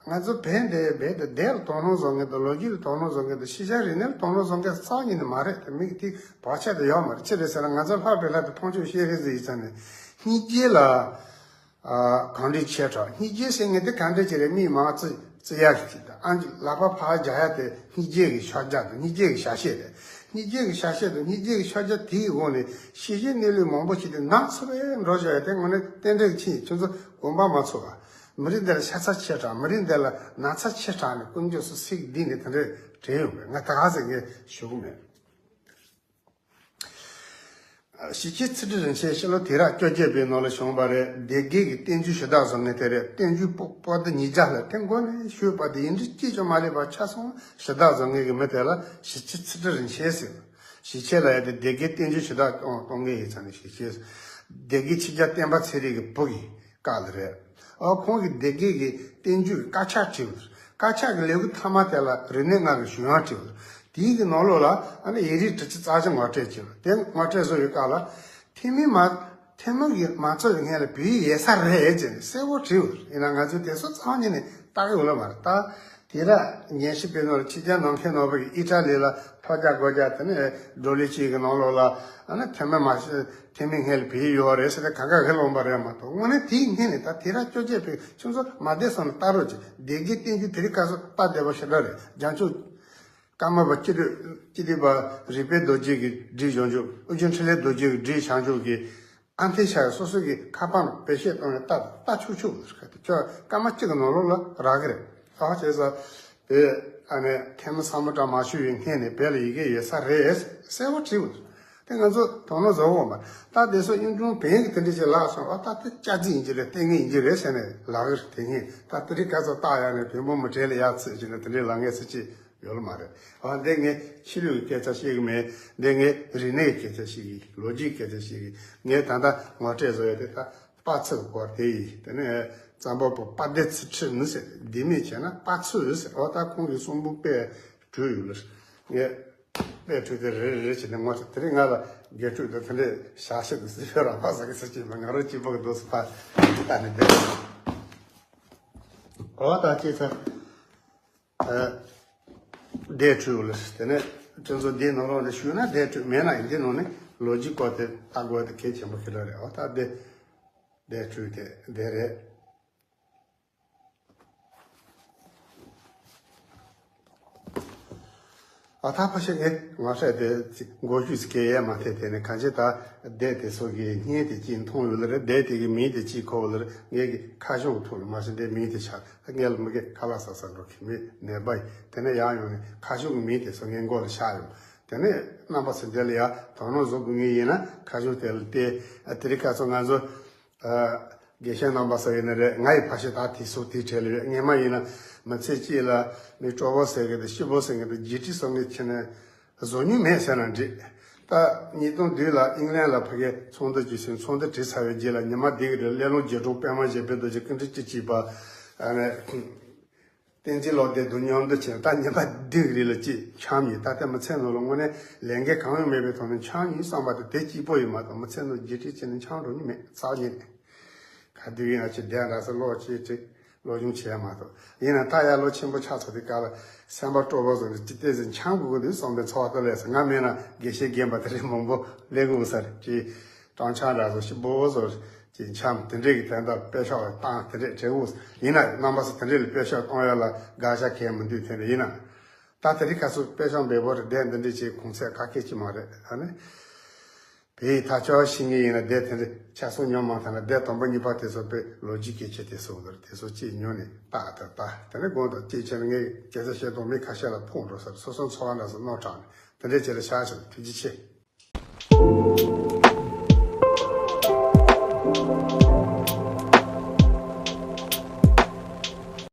ང་ཚོ་བན་དེ་རྦད་དེ་སྡེ་ལ་དོ་སྣང་བཟོ་མཁན་དང་། ལོ་རྒྱུས་ལ་དོ་སྣང་བཟོ་མཁན་དང་། ཤེས་བྱ་རིག་གནས་ལ་དོ་སྣང་བཟོ་མཁན་རྩ་བ་ཉིད་ནས་མ་རེད། དེ་མིག་དེ་བག་ཆགས་དེ་ཡོད་མ་རེད། ཅི་རེད་ཟེར་ན་ང་ཚོ་ལྷག་པའི་ལྷག་ཏུ་ཕུང་ཆུ་ཤེས་རིག་ཟེར་ཡིན་ཙང་ནས་སྙིང་རྗེ་ལ། ཨ་གང་འདྲའི་ཆེ་དྲགས། སྙིང་རྗེ་ཟེར་མཁན་དེ་གང་འདྲ་ཅིག་རེད། མིག་མར་བཙུམ་བཙུམ་ཡག་གི་ཅིག་དང་། ཨ་ལག་པ་ཕར་རྒྱག་ཡ་དེ་སྙིང་རྗེ་གི་ཕྱག་རྒྱ་དང་། སྙིང་རྗེ་གི་ཞལ་བཞེས་དེ། སྙིང་རྗེ་གི་ཞལ་བཞེས་དང་སྙིང་རྗེ་གི་ཕྱག་རྒྱ་དེའི་འོག་ནས་ཤེས་བྱའི་གནས་ལུགས་མང་པོ་ཞིག་དེ་ནག་ཚོ་བས་འགྲོ་བཞག་ཡ་དེ་དངོས་གནས་རྟེན་འབྲེལ་གྱི་ཆིངས་ཡིན། ཁྱོད་ཚོ་དགོངས་པ་མ་ཚོམ་པ། མི་རིགས་འདི་ལ་ཤ་ཚ་ཆེ་དྲགས། མི་རིགས་འདི་ལ་ན་ཚ་ཆེ་དྲགས་ནས་ཀུན་སྤྱོད་སུ་སིག་བསྡད་ནས་དེ་འདྲ་དྲན་ཡོང་པས། ང་ད་ག་ཟེར་ངས་ཞུ་གི་མེད། ཞི་བྱེད་ཚུལ་ཁྲིམས་རིན་ཆེན་ཕྱི་ལོ་དུས་རབས་བཅོ་བརྒྱད་པའི་ནང་ལ་བྱུང་བ་རེད། སྡེ་དགེ་གི་བསྟན་བཅོས་ཞུ་དག་བཟོ་མཁན་དེ་རེད། བསྟན་བཅོས་པོ་པོ་ཏི་ཉིས་བརྒྱ་ལྷག་དེ་མགོ་ནས་ཞུས་པ་དེ་ཡིན་འདྲ་གཅིག་ཀྱང་མ་ལུས་པ་ཆ་ཚང་ཞུ་དག་བཟོ་མཁན་གྱི་མི་དེ་ལ་ཞི་བྱེད་ཚུལ་ཁྲིམས་རིན་ཆེན་ཟེར། ཞི་བྱེད་ལབ་ཡ་དེ་སྡེ་དགེ་བསྟན་བཅོས་ཞུ་དག་གཏོང་གཏོང་མཁན་ཡིན་ཙང་ནས་ཞི་བྱེད། སྡེ་དགེ་ཆོས་རྒྱལ་བསྟན་པ་ཚེ་རིང་གི་བུ་གི་སྐབས་ལ་རེད། ཨ་ཁོང་གིས་སྡེ་དགེ་གི་བསྟན་བཅོས་ཀྱི་དཀར་ཆག་བྲིས་པ་རེད། དཀར་ཆག་གི་ལེའུ་ཐ་མ་དེ་ལ་རིག་གནས་ལྔ་གི་ཞུ་དབྱངས་བྲིས་པ་རེད། དེའི་གི་ནང་ལོགས་ལ་ཨ་ནི་ཡིག་རིགས་དྲུག་ཅུ་རྩ་བཞི་ངོ་སྤྲོད་བྱས་པ་རེད། དེ་ངོ་སྤྲོད་བཟོ་བའི་སྐབས་ལ་ཐེ་མུ་མ་ཐེ་མུ་གི་མ་རྩོམ་པའི་སྔོན་ལ་བོད་ཡིག་ཡོད་ས་རེད་ཅེས་གསལ་པོ་བྲིས་པ་རེད། ཡིན་ན་ང་ཚོས་དེ་ཚོ་རྩ་བ་ཉིད་ནས་ལྟ་གི་ཡོད་ལ་མ་རེད། ད་དེ་ར་ཉན་ཞིབ་པའི་ནང་ལ་ཆོས་རྒྱལ་ནམ་མཁའི་ནག་པོ་གིས་ཨི་ཊ་ལི་ལ་ཐོ་རྒྱག་སྒོ་རྒྱག་དེ་ནས་བགྲོ་གླེང་བྱེད་ཀྱི་ནང་ལོགས་ལ་ཨ་ནི་ཐེ་མུ་མ་ཐེ་མུའི་སྔོན་ལ་བོད་ཡིག་ཡོད་རེད་ཟེར་ནས་གང་ག་གི་ལོང་པ་རེད་མ་གཏོགས། དངོས་གནས་དེའི་སྔོན་ནས་ད་དུས་རབས་བཅོ་བརྒྱད་པའི་ཁྱོད་ཚོ་མ་བསྡད་སོང་ན་ལྟ་རོགས་གྱིས། སྡེ་དགེ་བསྟན་བཅོས་དེ་རིང་ཁ་སང་སྟབས་བདེ་པོ་ཞེ་དྲག་རེད། རྒྱལ་མཆོག་ཀརྨ་པ་སྤྱི་འདུས་སྤྱི་འདུས་པ་རིག་པའི་རྡོ་རྗེ་གིས་བྲིས་བཞག་རྒྱུ། ཨོ་རྒྱན་འཕྲིན་ལས་རྡོ་རྗེ་གིས་བྲིས་བཞག་རྒྱུ་གི་ཨ་མཐའི་ཤར་སོ་སོ་གི་ཁ་པར་ནང་བེད་སྤྱོད་གཏོང་ནས་ལྟ་ལྟ་ཆོག་ཆོག་རེད། ཁྱོད་སྐར་མ་གཅིག་གི་ནང་ལོགས་ལ་རག་གི་རེད། ཨ་བྱས་ཙང་བོད་ཨ་ནི་ཐེ་མུ་ས་མུ་ཏྲ་མ་བྱུང་བའི་སྔོན་ནས་བོད་ལ་ཡི་གེ་ཡོད་ས་རེད་གསལ་པོ་བྲིས་ཡོད། དེ་ང་ཚོ་དོ་སྣང་བཟོ་འོང་མ། ད་དེ་ཚོ་གཡུང་དྲུང་བོན་གྱི་དེ་འདྲ་ཞིག་ལབ་སོང་། ཨ་ད་དེ་སྐྱག་རྫུན་ཡིན་གྱི་རེད། ལྟས་ངན་ཡིན་གྱི་རེད་ཟེར་ནས་ལབ་གི་རེད། དེ་སྔོན་ད་དེ་འདྲའི་སྐབས་སུ་བཏགས་ཡག་ནས་བོན་པོ་མི་གྲལ་ལ་ཡར་ཚུད་ཀྱི་ནས་དེ་འདྲའི་ལབ་མཁན་སུ་གཅིག་ ཡོད་ལ་མ་རེད། ཨ་འདི་ངས་ཆོས་ལུགས་ཀྱི་སྐད་ཆ་བཤད་གི་མེད། འདི་ངས་རིག་གནས་ཀྱི་སྐད་ཆ་བཤད་གི། ལོ་རྒྱུས་ཀྱི་སྐད་ཆ་བཤད་གི། ངས་ད་ལྟ་ངོ་སྤྲོད་བཟོ་ཡ་དེ་ད་དཔག་ཚད་སྐོར་དེ་ཡིན། དེ་ནས་རྩོམ་པ་པོ་དཔལ་ལྡན་ཚུལ་ཁྲིམས་ནི་ཟེར། ལྡེ་མིག་བྱས་ན་དཔག་ཚོད་ཟེར། འོ་ད་ཁོང་གི་གསུང་འབུམ་དཔེ་བྲིས་ཡོད་ལ། ངས་དཔེ་བྲིས་དེ་རེ་རེ་བྱས་ནས་ངོ་སྤྲོད། དེ་རིང་ང་ལ་དགེ་ཕྲུག་དང་དེ་འདྲས་བྱ་ཤི་དང་སི་ཕེ་ར་ཕ་ཟ་གི་ཟེར་གྱི་མ། ང་རང་གཅིག་པོ་གི་འདུག་སེ་ཕར་ལྟ་ནས་བསྡད། འོ་ད་ཅི་ཚ། ཨ། བསྡད་འཕྲོས་ལ། དེ་ནས་ཁྱོད་ཚོ་འདིའི་ནང་ལོགས་ལ་ཞུགས་ན་བསྡད་འཕྲོས། མེད་ན་འདི་ནང་ནས་ལོ་རྒྱུས་སྐོར་དེ་ལྟ་དགོས་དེ་གལ་ཆེན་པོ་ཞིག་རེད། འོ་ད་བསྡད་བསྡད་འཕྲོས་དེ་བསྡད་རེད། ཨ་ཐ་ཕ་ཤི་ངས་ང་ཧྲ་དེ་མགོ་བཅུ་ཟིག་གེ་ཡས་མ་ཐེ་དེ་ནས་གང་ཅི་ད་བསྡད་དེ་སོ་གི་བརྙན་དེ་གཅིག་མཐོང་ཡོད་ལ་རེད། བསྡད་དེ་གི་མིང་དེ་གཅིག་གོ་ལ་རེད། ངས་གི་ཁ་གཞུང་ཐུག་ལ་མ་ཤི་འདི་མིང་དེ་ཆགས། ངས་ལ་མི་གི་ཁ་ལག་ཟ་ས་འགྲོ་གི་མི་ནད་པ་ཡིན། དེ་ནས་ཡང་ཡོང་ནས་ཁ་གཞུང་གི་མིང་དེ་ཚོ་ངའི་མགོ་ལ་ཤར་ཡོང་། དེ་ནས་རྣམ་པ་ཚོ་འདི་ལ་ཡ་དོ་སྣང་བཟོ་དགོས་ངེས་ཡིན་ན་ཁ་གཞུང་དེ་ལ་བལྟས། ཨ་དེ་རིང་ཁ་སང་ང་ཚོ་ཨ་དགེ་བཤེས་རྣམ་པ་ཚོ་ཡིན་ན་རེད། ང་ཡི་ཕ་ཤི་ད་དེ་སོ་དེ་བྲལ་ལ་ཡོད། སྔས་མ་ཡིན་ན་མི་ཚེ་གཅིག་ལ་མི་སྤྲོ་བོ་ཟེར་གི་དང་སྐྱིད་པོ་ཟེར་གི་དང་རྒྱས་སྤྲོས་ཟེར་གི་ཕྱིན་ནས། བཟོ་མྱོང་མེད་ཟེར་ན་འགྲིག། ད་ཉིས་སྟོང་བདུན་ལ་ཨིང་ལན་ལ་ཕ་གིའི་ཚོགས་འདུ་བྱས་ཟིན། ཚོགས་འདུ་བྲིས་ཚར་བའི་རྗེས་ལ་ཉི་མ་འདི་གི་རིང་སླེ་ལུང་རྗེ་དྲུང་པད་མ་བཞད་པའི་རྡོ་རྗེ་སྐུ་ཕྲེང་བཅུ་གཅིག་པ་ཨ་ནི་བསྟན་འཛིན་བློ་ལྡན་དང་མཉམ་དུ་བྱས། ད་ཉི་མ་འདི་གི་རིང་ལ་ཅིག་འཁྱམ་ཡིན། ད་ལྟ་མི་ཚེ་ནང་ལ་དངོས་གནས་ལས་འགན་གང་ཡང་མེད་པའི་ཐོག་ནས་འཁྱམ་ཡིན་བསམ་པ་དེ་དེ་གཅིག་པོ་ཡིན་མ་གཏོགས་མི་ཚེ་ནང་རྒྱས་སྤྲོས་བྱས་ནས་འཁྱམ་འགྲོ་མྱོང་མེད། ཚར་ཉིན་ག་དུས་ཡིན་ན་ཅིག་བསྡད་འདྲ་ས་ལོག་ཅིག་ཅིག་སློབ་སྦྱོང་བྱས་མ་གཏོགས། ཡིན་ན་ད་ཡར་ལོ་ཆེན་པོ་ཆགས་ཚར་དུས་སྐབས་ལ་སེམས་པ་སྤྲོ་པོ་བཟོ་ནས་ཅི་ལྟས་ཟིན་འཁྱམ་དགོས་ཀྱི་འདུག་བསམ་པའི་ཚོར་བ་དེ་སླེབས་སོང་། ང་མེད་ན་དགེ་བཤེས་རྒན་པ་དེ་རིང་མང་པོ་སླེབས་དགོས་ས་རེད། ཅིག་སྤྲང་འཁྱམ་འདྲ་བཟོ་ཞིག་འབོ་བོ་བཟོ་ཅིག་འཁྱམ་དེ་འདྲས་ཀྱི་དོན་དག་དཔེ་ཤོག་བཏང་དེ་འདྲས་བྱེད་དགོས། ཡིན་ན་རྣམ་པ་ཚོ་དེ་འདྲས་ལ་དཔེ་ཤོག་གཏོང་ཡ་ལ་དགག་བྱ་གལ་མི་འདུག་དེ་འདྲ་ཡིན་ན། ད་དེ་རིང་ཁ་སང་དཔེ་ཤོག་འབེལ་པོ་རེད། དེ་འདི་འདྲས་ཅིག་གོང་ཚད་ག་གེ་ཅིག་མ་རེད། ཨ་ནི། བོད་ཡིག་ཐག་ཆོད་ཤེས་ངེས་ཡིན་ན་དེབ་དེ་འདྲ་ཆ་ཚང་ཉོ་མ་ཐུབ་ན་དེབ་དང་པོ་གཉིས་པ་དེ་ཚོ་དཔེ་ལོ་རྒྱུས་སྐད་ཆ་དེ་ཚོ་འདུག་དེ་ཚོ་གཅིག་ཉོ་ནས་ལྟ་ད་ལྟ་དེ་ནས་དགོངས་དག་གཅིག་བྱས་ན་ངས་སྐད་ཆ་བཤད་དོན་མི་ཁ་ཤས་ལ་ཕོག་འགྲོ་ས་རེད། སོ་སོ་འཚོ་བ་འདྲ་ས་རྣོ་དྲགས་ནས་དེ་འདྲས་བྱས་ལ་ཤ་ཞིག་ཐུགས་རྗེ་ཆེ།